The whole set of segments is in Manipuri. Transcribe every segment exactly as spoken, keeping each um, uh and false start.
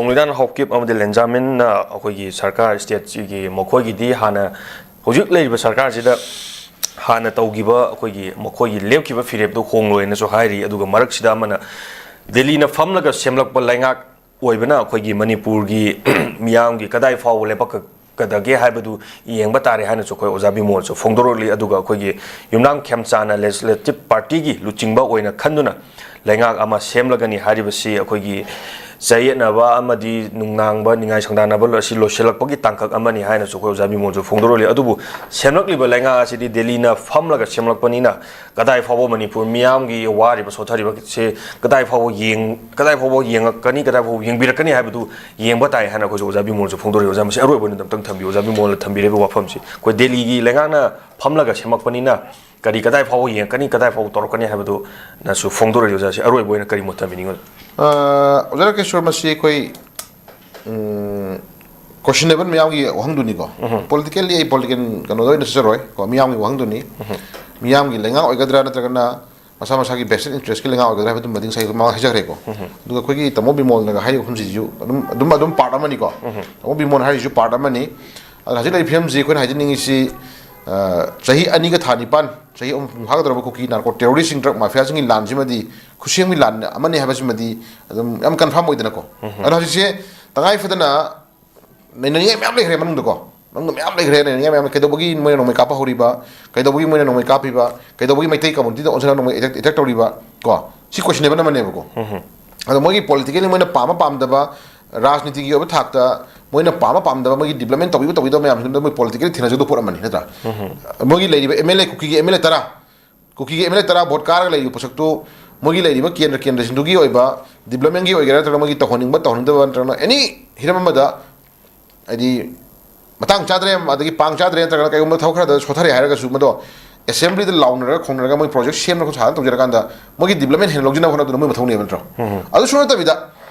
ꯅꯣꯡꯂꯩꯗꯥꯟ ꯍꯥꯎꯀꯤꯞ ꯑꯃꯗꯤ ꯂꯦꯟꯖꯥꯃꯤꯟꯅ ꯑꯩꯈꯣꯏꯒꯤ ꯁꯔꯀꯥꯔ, ꯁ꯭ꯇꯦꯠꯁꯤꯒꯤ, ꯃꯈꯣꯏꯒꯤꯗꯤ ꯍꯥꯟꯅ, ꯍꯧꯖꯤꯛ ꯂꯩꯔꯤꯕ ꯁꯔꯀꯥꯔꯁꯤꯗ ꯍꯥꯟꯅ ꯇꯧꯈꯤꯕ, ꯑꯩꯈꯣꯏꯒꯤ ꯃꯈꯣꯏꯒꯤ ꯂꯦꯞꯈꯤꯕ ꯐꯤꯔꯦꯞꯇꯨ ꯍꯣꯡꯂꯣꯏꯅꯁꯨ ꯍꯥꯏꯔꯤ꯫ ꯑꯗꯨꯒ ꯃꯔꯛꯁꯤꯗ ꯑꯃꯅ ꯗꯦꯜꯂꯤꯅ ꯐꯝꯂꯒ ꯁꯦꯝꯂꯛꯄ ꯂꯩꯉꯥꯛ ꯑꯣꯏꯕꯅ ꯑꯩꯈꯣꯏꯒꯤ ꯃꯅꯤꯄꯨꯔꯒꯤ ꯃꯤꯌꯥꯝꯒꯤ ꯀꯗꯥꯏ ꯐꯥꯎꯕ ꯂꯦꯞꯄꯛꯀꯗꯒꯦ ꯍꯥꯏꯕꯗꯨ ꯌꯦꯡꯕ ꯇꯥꯔꯦ ꯍꯥꯏꯅꯁꯨ ꯑꯩꯈꯣꯏ ꯑꯣꯖꯥ ꯕꯤꯃꯣꯜꯁꯨ ꯐꯣꯡꯗꯣꯔꯛꯂꯤ꯫ ꯑꯗꯨꯒ ꯑꯩꯈꯣꯏꯒꯤ ꯌꯨꯝꯅꯥꯝ ꯈꯦꯝꯆꯥꯅ ꯂꯦꯖꯤꯁꯂꯦꯇꯤꯚ ꯄꯥꯔꯇꯤꯒꯤ ꯂꯨꯆꯤꯡꯕ ꯑꯣꯏꯅ ꯈꯟꯗꯨꯅ ꯂꯩꯉꯥꯛ ꯑꯃ ꯁꯦꯝꯂꯒꯅꯤ ꯍꯥꯏꯔꯤꯕꯁꯤ ꯑꯩꯈꯣꯏꯒꯤ ꯆꯌꯦꯠꯅꯕ ꯑꯃꯗꯤ ꯅꯨꯡꯅꯥꯡꯕ, ꯅꯤꯡꯉꯥꯏ ꯁꯪꯗꯥꯅꯕ ꯑꯁꯤ ꯂꯣꯏꯁꯤꯜꯂꯛꯄꯒꯤ ꯇꯥꯡꯀꯛ ꯑꯃꯅꯤ ꯍꯥꯏꯅꯁꯨ ꯑꯩꯈꯣꯏ ꯑꯣꯖꯥ ꯕꯤꯃꯣꯜꯁꯨ ꯐꯣꯡꯗꯣꯔꯛꯂꯤ꯫ ꯑꯗꯨꯕꯨ ꯁꯦꯝꯂꯛꯂꯤꯕ ꯂꯩꯉꯥꯛ ꯑꯁꯤꯗꯤ ꯗꯦꯜꯂꯤꯅ ꯐꯝꯂꯒ ꯁꯦꯝꯂꯛꯄꯅꯤꯅ ꯀꯗꯥꯏ ꯐꯥꯎꯕ ꯃꯅꯤꯄꯨꯔ ꯃꯤꯌꯥꯝꯒꯤ ꯋꯥꯔꯤꯕ, ꯁꯣꯠꯊꯔꯤꯕꯁꯦ ꯀꯗꯥꯏ ꯐꯥꯎꯕ ꯌꯦꯡ-, ꯀꯗꯥꯏ ꯐꯥꯎꯕ ꯌꯦꯡꯉꯛꯀꯅꯤ, ꯀꯗꯥꯏ ꯐꯥꯎꯕ ꯌꯦꯡꯕꯤꯔꯛꯀꯅꯤ ꯍꯥꯏꯕꯗꯨ ꯌꯦꯡꯕ ꯇꯥꯏ ꯍꯥꯏꯅ ꯑꯩꯈꯣꯏꯁꯨ ꯑꯣꯖꯥ ꯕꯤꯃꯣꯜꯁꯨ ꯐꯣꯡꯗꯣꯔꯛꯏ꯫ ꯑꯣꯖꯥ, ꯃꯁꯤ ꯑꯔꯣꯏꯕ ꯑꯣꯏꯅ ꯑꯝꯇꯪ ꯊꯝꯕꯤꯌꯨ꯫ ꯑꯣꯖꯥ ꯕꯤꯃꯣꯜꯅ ꯊꯝꯕꯤꯔꯤꯕ ꯋꯥꯐꯝꯁꯤ ꯑꯩꯈꯣꯏ ꯗꯦꯜꯂꯤꯒꯤ ꯂꯩꯉꯥꯛꯅ ꯐꯝꯂꯒ ꯁꯦꯝꯃꯛꯄꯅꯤꯅ ꯀꯔꯤ, ꯀꯗꯥꯏ ꯐꯥꯎꯕ ꯌꯦꯡꯉꯛꯀꯅꯤ, ꯀꯗꯥꯏ ꯐꯥꯎꯕ ꯇꯧꯔꯛꯀꯅꯤ ꯍꯥꯏꯕꯗꯨꯅꯁꯨ ꯐꯣꯡꯗꯣꯔꯛꯏ꯫ ꯑꯣꯖꯥꯁꯤ ꯑꯔꯣꯏꯕ ꯑꯣꯏꯅ ꯀꯔꯤ ꯃꯣꯠ ꯊꯝꯕꯤꯅꯤꯡꯉꯤ? ꯑ, ꯑꯣꯖꯥ ꯔꯥꯀꯦꯁꯣꯔ, ꯃꯁꯤ ꯑꯩꯈꯣꯏ, ꯎꯝ, questionable ꯃꯌꯥꯝꯒꯤ ꯋꯥꯍꯪꯗꯨꯅꯤꯀꯣ꯫ ꯎꯝꯍꯨꯝ꯫ Politically ꯑꯩ political ꯀꯩꯅꯣꯗ ꯑꯣꯏꯅ ꯆꯠꯆꯔꯣꯏ ꯀꯣ, ꯃꯤꯌꯥꯝꯒꯤ ꯋꯥꯍꯪꯗꯨꯅꯤ꯫ ꯎꯝꯍꯨꯝ꯫ ꯃꯤꯌꯥꯝꯒꯤ ꯂꯩꯉꯥꯛ ꯑꯣꯏꯒꯗ꯭ꯔꯥ ꯅꯠꯇ꯭ꯔꯒꯅ ꯃꯁꯥ ꯃꯁꯥꯒꯤ vested interestꯀꯤ ꯂꯩꯉꯥꯛ ꯑꯣꯏꯒꯗ꯭ꯔꯥ ꯍꯥꯏꯕꯗꯨꯃꯗꯤ ꯉꯁꯥꯏ ꯃꯃꯥꯡ ꯍꯥꯏꯖꯈ꯭ꯔꯦꯀꯣ꯫ ꯎꯝꯍꯨꯝ꯫ ꯑꯗꯨꯒ ꯑꯩꯈꯣꯏꯒꯤ ꯇꯥꯃꯣ ꯕꯤꯃꯣꯜꯅꯒ ꯍꯥꯏꯔꯤꯕ ꯋꯥꯐꯝꯁꯤꯁꯨ ꯑꯗꯨꯝ, ꯑꯗꯨꯝ, ꯑꯗꯨꯝ part ꯑꯃꯅꯤꯀꯣ꯫ ꯎꯝꯍꯨꯝ꯫ ꯇꯥꯃꯣ ꯕꯤꯃꯣꯜ ꯍꯥꯏꯔꯤꯁꯨ part ꯑꯃꯅꯤ꯫ ꯑꯗꯨꯅ ꯍꯧꯖꯤꯛ ꯂꯩꯔꯤꯕ ꯐꯤꯕꯝꯁꯤ ꯑꯩꯈꯣꯏꯅ ꯍꯥꯏꯖꯅꯤꯡꯉꯤꯁꯤ, ꯑ, ꯆꯍꯤ ꯑꯅꯤꯒ ꯊꯥ ꯅꯤꯄꯥꯟ, ꯆꯍꯤ ꯑꯍꯨꯝ ꯃꯄꯨꯡ ꯐꯥꯒꯗꯧꯔꯕ ꯀꯨꯀꯤ narco terroristꯁꯤꯡ, drug mafiaꯁꯤꯡꯒꯤ ꯂꯥꯟꯁꯤꯃꯗꯤ ꯈꯨꯠꯁꯦꯝꯒꯤ ꯂꯥꯟ ꯑꯃꯅꯤ ꯍꯥꯏꯕꯁꯤꯃꯗꯤ ꯑꯗꯨꯝ ꯌꯥꯝ confirm ꯑꯣꯏꯗꯅꯀꯣ꯫ ꯎꯝꯍꯨꯝ꯫ ꯑꯗꯨꯅ ꯍꯧꯖꯤꯛꯁꯦ ꯇꯉꯥꯏ ꯐꯗꯅ ꯅꯩꯅꯅꯤꯡꯉꯥꯏ ꯃꯌꯥꯝ ꯂꯩꯈ꯭ꯔꯦ ꯃꯅꯨꯡꯗꯀꯣ꯫ ꯃꯅꯨꯡꯗ ꯃꯌꯥꯝ ꯂꯩꯈ꯭ꯔꯦ ꯅꯩꯅꯅꯤꯡꯉꯥꯏ ꯃꯌꯥꯝ꯫ ꯀꯩꯗꯧꯕꯒꯤ ꯃꯣꯏꯅ ꯅꯣꯡꯃꯩ ꯀꯥꯞꯄ ꯍꯧꯔꯤꯕ? ꯀꯩꯗꯧꯕꯒꯤ ꯃꯣꯏꯅ ꯅꯣꯡꯃꯩ ꯀꯥꯞꯄꯤꯕ? ꯀꯩꯗꯧꯕꯒꯤ ꯃꯩꯇꯩ communityꯗ ꯑꯣꯟꯁꯤꯟꯅ ꯅꯣꯡꯃꯩ attack, attack ꯇꯧꯔꯤꯕ? ꯀꯣ, ꯁꯤ questionable ꯑꯃꯅꯦꯕꯀꯣ꯫ ꯎꯝꯍꯨꯝ꯫ ꯑꯗꯣ ꯃꯣꯏꯒꯤ politically ꯃꯣꯏꯅ ꯄꯥꯝꯕ ꯄꯥꯝꯗꯕ, ꯔꯥꯖꯅꯤꯇꯤꯒꯤ ꯑꯣꯏꯕ ꯊꯥꯛꯇ ꯃꯣꯏꯅ ꯄꯥꯝꯕ ꯄꯥꯝꯗꯕ, ꯃꯣꯏꯒꯤ development ꯇꯧꯕꯤꯕ ꯇꯧꯕꯤꯗꯕ ꯃꯌꯥꯝꯁꯤꯡꯗꯨꯗ ꯃꯣꯏ politically ꯊꯦꯡꯅꯖꯗꯧꯕ ꯄꯣꯠ ꯑꯃꯅꯤ, ꯅꯠꯇ꯭ꯔꯥ? ꯎꯝꯍꯨꯝ꯫ ꯃꯣꯏꯒꯤ ꯂꯩꯔꯤꯕ MLA, ꯀꯨꯀꯤꯒꯤ MLA ꯇꯔꯥ, ꯀꯨꯀꯤꯒꯤ MLA ꯇꯔꯥ vote ꯀꯥꯔꯒ ꯂꯩꯔꯤꯕ ꯄꯣꯠꯁꯛꯇꯨ ꯃꯣꯏꯒꯤ ꯂꯩꯔꯤꯕ ꯀꯦꯟꯗ꯭ꯔ, ꯀꯦꯟꯗ꯭ꯔꯁꯤꯡꯗꯨꯒꯤ ꯑꯣꯏꯕ developmentꯀꯤ ꯑꯣꯏꯒꯦꯔꯥ ꯅꯠꯇ꯭ꯔꯒ ꯃꯣꯏꯒꯤ ꯇꯧꯍꯟꯅꯤꯡꯕ ꯇꯧꯍꯟꯅꯤꯡꯗꯕ ꯅꯠꯇ꯭ꯔꯒꯅ any ꯍꯤꯔꯝ ꯑꯃꯗ, ꯍꯥꯏꯗꯤ, ꯃꯇꯥꯡ ꯆꯥꯗ꯭ꯔꯦ, ꯑꯗꯒꯤ ꯄꯥꯡ ꯆꯥꯗ꯭ꯔꯦ, ꯅꯠꯇ꯭ꯔꯒꯅ ꯀꯩꯒꯨꯝꯕ ꯊꯕꯛ ꯈꯔꯗ ꯁꯣꯠꯊꯔꯦ ꯍꯥꯏꯔꯒꯁꯨ ꯃꯗꯣ assemblyꯗ ꯂꯥꯎꯅꯔꯒ ꯈꯣꯡꯅꯔꯒ ꯃꯣꯏ project ꯁꯦꯝꯅ ꯈꯣꯠ ꯁꯥꯗꯅ ꯇꯧꯖꯔꯀꯥꯟꯗ ꯃꯣꯏꯒꯤ development ꯍꯦꯟꯅ ꯂꯧꯁꯤꯟꯅꯕ ꯍꯣꯠꯅꯕꯗꯨꯅ ꯃꯣꯏ ꯃꯊꯧꯅꯦꯕ, ꯅꯠꯇ꯭ꯔꯣ? ꯎꯝ꯫ ꯑꯗꯨꯁꯨ ꯅꯠꯇꯕꯤꯗ,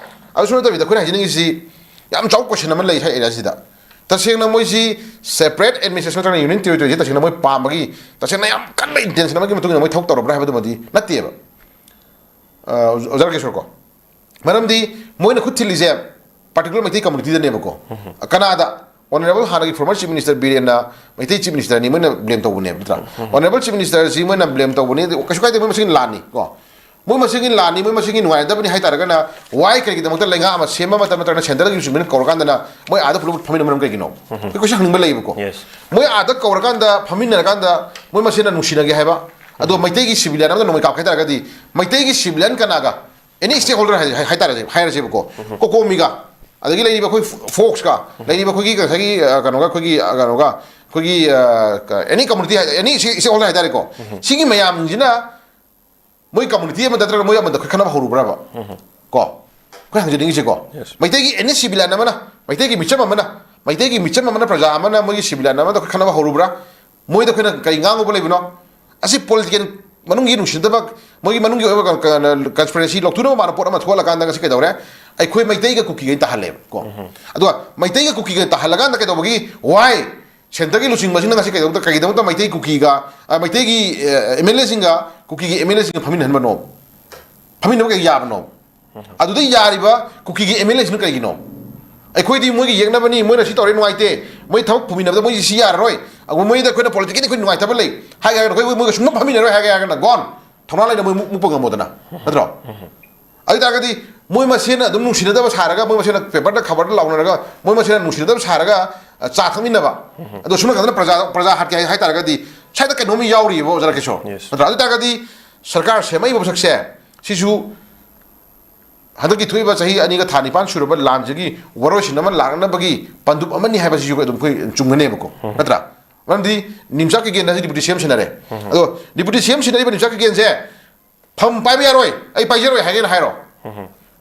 ꯑꯗꯨꯁꯨ ꯅꯠꯇꯕꯤꯗ ꯑꯩꯈꯣꯏꯅ ꯍꯥꯏꯖꯅꯤꯡꯉꯤꯁꯤ ꯌꯥꯝ ꯆꯥꯎ question ꯑꯃ ꯂꯩ ꯁ꯭ꯋꯥꯏ areaꯁꯤꯗ꯫ ꯇꯁꯦꯡꯅ ꯃꯣꯏꯁꯤ separate administration ꯅꯠꯇ꯭ꯔꯒ union territoryꯁꯤ ꯇꯁꯦꯡꯅ ꯃꯣꯏ ꯄꯥꯝꯕꯒꯤ, ꯇꯁꯦꯡꯅ ꯌꯥꯝ ꯀꯟꯕ intention ꯑꯃꯒꯤ ꯃꯇꯨꯡ ꯏꯟꯅ ꯃꯣꯏ ꯊꯕꯛ ꯇꯧꯔꯕ꯭ꯔꯥ ꯍꯥꯏꯕꯗꯨꯃꯗꯤ ꯅꯠꯇꯦꯕ꯫ ꯑ, ꯑꯣꯖꯥ ꯔꯥꯀꯦꯁꯣꯔ ꯀꯣ, ꯃꯔꯝꯗꯤ ꯃꯣꯏꯅ ꯈꯨꯠ ꯊꯤꯜꯂꯤꯁꯦ ꯄꯥꯔꯇꯤꯀꯨꯂꯔ ꯃꯩꯇꯩ ꯀꯝꯃꯨꯅꯤꯇꯤꯗꯅꯦꯕꯀꯣ꯫ ꯀꯅꯥꯗ? ꯑꯣꯅꯔꯦꯕꯜ ꯍꯥꯟꯅꯒꯤ ꯐꯣꯔꯃꯔ ꯆꯤꯐ ꯃꯤꯅꯤꯁꯇꯔ ꯕꯤꯔꯦꯟꯅ ꯃꯩꯇꯩ ꯆꯤꯐ ꯃꯤꯅꯤꯁꯇꯔꯅꯤ ꯃꯣꯏꯅ ꯕ꯭ꯂꯦꯝ ꯇꯧꯕꯅꯦꯕ, ꯅꯠꯇ꯭ꯔꯥ? ꯑꯣꯅꯔꯦꯕꯜ ꯆꯤꯐ ꯃꯤꯅꯤꯁꯇꯔꯁꯤ ꯃꯣꯏꯅ ꯕ꯭ꯂꯦꯝ ꯇꯧꯕꯅꯤ, ꯑꯗꯨ ꯀꯩꯁꯨ ꯀꯥꯏꯗꯦ, ꯃꯣꯏ ꯃꯁꯤꯡ ꯂꯥꯟꯅꯤ ꯀꯣ꯫ ꯃꯣꯏ ꯃꯁꯤꯡꯒꯤ ꯂꯥꯟꯅꯤ, ꯃꯣꯏ ꯃꯁꯤꯡꯒꯤ ꯅꯨꯡꯉꯥꯏꯅꯗꯕꯅꯤ ꯍꯥꯏꯇꯥꯔꯒꯅ, ꯋꯥꯏ ꯀꯔꯤꯒꯤꯗꯃꯛꯇ ꯂꯩꯉꯥꯛ ꯑꯃ ꯁꯦꯝꯕ ꯃꯇꯝ ꯅꯠꯇ꯭ꯔꯒꯅ ꯁꯦꯟꯇꯔꯒꯤ ꯂꯨꯆꯤꯡꯕꯅ ꯀꯧꯔꯀꯥꯟꯗꯅ ꯃꯣꯏ ꯑꯥꯗ ꯄꯨꯂꯞ ꯐꯝꯃꯤꯟꯅ ꯃꯔꯝ ꯀꯩꯒꯤꯅꯣ? ꯑꯩꯈꯣꯏ ꯀꯣꯏꯁꯟ ꯍꯪꯅꯤꯡꯕ ꯂꯩꯌꯦꯕꯀꯣ꯫ Yes. ꯃꯣꯏ ꯑꯥꯗ ꯀꯧꯔꯀꯥꯟꯗ ꯐꯝꯃꯤꯟꯅꯔꯀꯥꯟꯗ ꯃꯣꯏ ꯃꯁꯦꯟꯅ ꯅꯨꯡꯁꯤꯅꯒꯦ ꯍꯥꯏꯕ, ꯑꯗꯣ ꯃꯩꯇꯩꯒꯤ ꯁꯤꯚꯤꯂꯤꯌꯟ ꯑꯃꯗ ꯅꯣꯡꯃꯩ ꯀꯥꯞꯀꯦ ꯍꯥꯏꯇꯥꯔꯒꯗꯤ ꯃꯩꯇꯩꯒꯤ ꯁꯤꯚꯤꯂꯤꯌꯟ ꯀꯅꯥꯒ, ꯑꯦꯅꯤ ꯁ꯭ꯇꯦꯛ ꯍꯣꯜꯗꯔ ꯍꯥꯏ ꯍꯥꯏꯇꯥꯔꯦ, ꯍꯥꯏꯔꯁꯦꯕꯀꯣ꯫ ꯀꯣꯀꯣꯃꯤꯒ, ꯑꯗꯒꯤ ꯂꯩꯔꯤꯕ ꯑꯩꯈꯣꯏ ꯐꯣꯛꯁꯀ, ꯂꯩꯔꯤꯕ ꯑꯩꯈꯣꯏꯒꯤ ꯉꯁꯥꯏꯒꯤ ꯑ, ꯀꯩꯅꯣꯒ, ꯑꯩꯈꯣꯏꯒꯤ ꯑ, ꯀꯩꯅꯣꯒ, ꯑꯩꯈꯣꯏꯒꯤ ꯑꯦꯅꯤ ꯀꯝꯃꯨꯅꯤꯇꯤ, ꯑꯦꯅꯤ ꯁ꯭ꯇꯦꯛ ꯍꯣꯜꯗꯔ ꯍꯥꯏꯇꯥꯔꯦꯀꯣ꯫ ꯁꯤꯒꯤ ꯃꯌꯥꯝꯁꯤꯅ ꯃꯣꯏ ꯀꯝꯃꯨꯅꯤꯇꯤ ꯑꯃꯗ ꯅꯠꯇ꯭ꯔꯒ ꯃꯣꯏ ꯑꯃꯗ ꯑꯩꯈꯣꯏ ꯈꯠꯅꯕ ꯍꯧꯔꯨꯕ꯭ꯔꯕ? ꯀꯣ, ꯑꯩꯈꯣꯏ ꯍꯪꯖꯅꯤꯡꯉꯤꯁꯦꯀꯣ꯫ Yes. ꯃꯩꯇꯩꯒꯤ ꯑꯦꯅꯤ ꯁꯤꯚꯤꯂꯤꯌꯟ ꯑꯃꯅ, ꯃꯩꯇꯩꯒꯤ ꯃꯤꯆꯝ ꯑꯃꯅ, ꯃꯩꯇꯩꯒꯤ ꯃꯤꯆꯝ ꯑꯃꯅ, ꯄ꯭ꯔꯖꯥ ꯑꯃꯅ ꯃꯣꯏꯒꯤ ꯁꯤꯚꯤꯂꯤꯌꯟ ꯑꯃꯗ ꯑꯩꯈꯣꯏ ꯈꯠꯅꯕ ꯍꯧꯔꯨꯕ꯭ꯔꯥ? ꯃꯣꯏꯗ ꯑꯩꯈꯣꯏꯅ ꯀꯔꯤ ꯉꯥꯡꯉꯨꯕ ꯂꯩꯕꯅꯣ? ꯑꯁꯤ ꯄꯣꯂꯤꯇꯤꯀꯦꯜ ꯃꯅꯨꯡꯒꯤ ꯅꯨꯡꯁꯤꯅꯗꯕ, ꯃꯣꯏꯒꯤ ꯃꯅꯨꯡꯒꯤ ꯑꯣꯏꯕ ꯀꯟꯁꯄꯤꯔꯦꯁꯤ ꯂꯧꯊꯣꯛꯅꯕ ꯃꯥꯅ ꯄꯣꯠ ꯑꯃ ꯊꯣꯛꯍꯜꯂꯀꯥꯟꯗ ꯉꯁꯤ ꯀꯩꯗꯧꯔꯦ? ꯑꯩꯈꯣꯏ ꯃꯩꯇꯩꯒ ꯀꯨꯀꯤꯒꯩ ꯇꯥꯍꯜꯂꯦꯕ ꯀꯣ꯫ ꯑꯗꯨꯒ ꯃꯩꯇꯩꯒ ꯀꯨꯀꯤꯒ ꯇꯥꯍꯜꯂꯀꯥꯟꯗ ꯀꯩꯗꯧꯕꯒꯤ, ꯋꯥꯏ ꯁꯦꯟꯇꯔꯒꯤ ꯂꯨꯆꯤꯡꯕꯁꯤꯡꯅ ꯉꯁꯤ ꯀꯩꯗꯧꯕꯗ, ꯀꯩꯒꯤꯗꯃꯛꯇ ꯃꯩꯇꯩ ꯀꯨꯀꯤꯒ, ꯑ, ꯃꯩꯇꯩꯒꯤ ꯑꯦꯝ ꯑꯦꯜ ꯑꯦꯁꯤꯡꯒ ꯀꯨꯀꯤꯒꯤ ꯑꯦꯝ ꯑꯦꯜ ꯑꯦꯁꯤꯡꯒ ꯐꯝꯃꯤꯟꯅꯍꯟꯕꯅꯣ? ꯐꯝꯃꯤꯟꯅꯕ ꯀꯩ ꯌꯥꯕꯅꯣ? ꯑꯗꯨꯗ ꯌꯥꯔꯤꯕ ꯀꯨꯀꯤꯒꯤ ꯑꯦꯝ ꯑꯦꯜ ꯑꯦꯁꯤꯅ ꯀꯩꯒꯤꯅꯣ? ꯑꯩꯈꯣꯏꯗꯤ ꯃꯣꯏꯒꯤ ꯌꯦꯛꯅꯕꯅꯤ, ꯃꯣꯏꯅ ꯁꯤ ꯇꯧꯔꯦ ꯅꯨꯡꯉꯥꯏꯇꯦ, ꯃꯣꯏ ꯊꯕꯛ ꯄꯨꯃꯤꯟꯅꯕꯗ ꯃꯣꯏꯁꯤ ꯁꯤ ꯌꯥꯔꯔꯣꯏ, ꯑꯗꯨꯒ ꯃꯣꯏꯗ ꯑꯩꯈꯣꯏꯅ ꯄꯣꯂꯤꯇꯤꯀꯦꯜꯂꯤ ꯑꯩꯈꯣꯏ ꯅꯨꯡꯉꯥꯏꯇꯕ ꯂꯩ ꯍꯥꯏꯒꯦ ꯍꯥꯏꯔꯒꯅ ꯑꯩꯈꯣꯏ ꯃꯣꯏꯒ ꯁꯨꯡꯐꯝ ꯐꯝꯃꯤꯟꯅꯔꯣꯏ ꯍꯥꯏꯒꯦ ꯍꯥꯏꯔꯒꯅ ꯒꯣꯟ ꯊꯧꯅꯥ ꯂꯩꯅ ꯃꯣꯏ ꯃꯨꯛ-, ꯃꯨꯛꯄ ꯉꯝꯃꯣꯗꯅ, ꯅꯠꯇ꯭ꯔꯣ? ꯑꯗꯨ ꯇꯥꯔꯒꯗꯤ ꯃꯣꯏ ꯃꯁꯦꯟꯅ ꯑꯗꯨꯝ ꯅꯨꯡꯁꯤꯅꯗꯕ ꯁꯥꯔꯒ, ꯃꯣꯏ ꯃꯁꯦꯟꯅ ꯄꯦꯄꯔꯗ ꯈꯕꯔꯗ ꯂꯥꯎꯅꯔꯒ, ꯃꯣꯏ ꯃꯁꯦꯟꯅ ꯅꯨꯡꯁꯤꯅꯗꯕ ꯁꯥꯔꯒ, ꯑ, ꯆꯥ ꯊꯛꯃꯤꯟꯅꯕ, ꯑꯗꯣ ꯁꯨꯝ ꯀꯥꯟꯗ ꯄ꯭ꯔꯖꯥ, ꯄ꯭ꯔꯖꯥ ꯍꯥꯠꯀꯦ ꯍꯥꯏ, ꯍꯥꯏ ꯇꯥꯔꯒꯗꯤ ꯁ꯭ꯋꯥꯏꯗ ꯀꯩꯅꯣꯝ ꯌꯥꯎꯔꯤꯕ, ꯑꯣꯖꯥ ꯔꯥꯀꯦꯁꯣꯔ, Yes. ꯅꯠꯇ꯭ꯔꯥ? ꯑꯗꯨ ꯇꯥꯔꯒꯗꯤ ꯁꯔꯀꯥꯔ ꯁꯦꯝꯃꯛꯏꯕ ꯄꯣꯠꯁꯛꯁꯦ ꯁꯤꯁꯨ ꯍꯟꯗꯛꯀꯤ ꯊꯣꯛꯏꯕ ꯆꯍꯤ ꯑꯅꯤꯒ ꯊꯥ ꯅꯤꯄꯥꯟ ꯁꯨꯔꯕ ꯂꯥꯟꯁꯤꯒꯤ ꯋꯥꯔꯣꯏꯁꯤꯟ ꯑꯃ ꯂꯥꯛꯅꯕꯒꯤ ꯄꯟꯗꯨꯞ ꯑꯃꯅꯤ ꯍꯥꯏꯕꯁꯤꯁꯨ ꯑꯗꯨꯝ ꯑꯩꯈꯣꯏ ꯆꯨꯝꯒꯅꯦꯕꯀꯣ, ꯅꯠꯇ꯭ꯔꯥ? ꯃꯔꯝꯗꯤ ꯅꯤꯝꯆꯥ ꯀꯤꯒꯦꯟ ꯍꯥꯏꯁꯤ ꯗꯤꯄꯨꯇꯤ ꯁꯤ ꯑꯦꯝ ꯁꯤꯟꯅꯔꯦ꯫ ꯑꯗꯣ ꯗꯤꯄꯨꯇꯤ ꯁꯤ ꯑꯦꯝ ꯁꯤꯟꯅꯔꯤꯕ ꯅꯤꯝꯆꯥ ꯀꯤꯒꯦꯟꯁꯦ ꯐꯝ ꯄꯥꯏꯕ ꯌꯥꯔꯣꯏ, ꯑꯩ ꯄꯥꯏꯖꯔꯣꯏ ꯍꯥꯏꯒꯦꯅ ꯍꯥꯏꯔꯣ꯫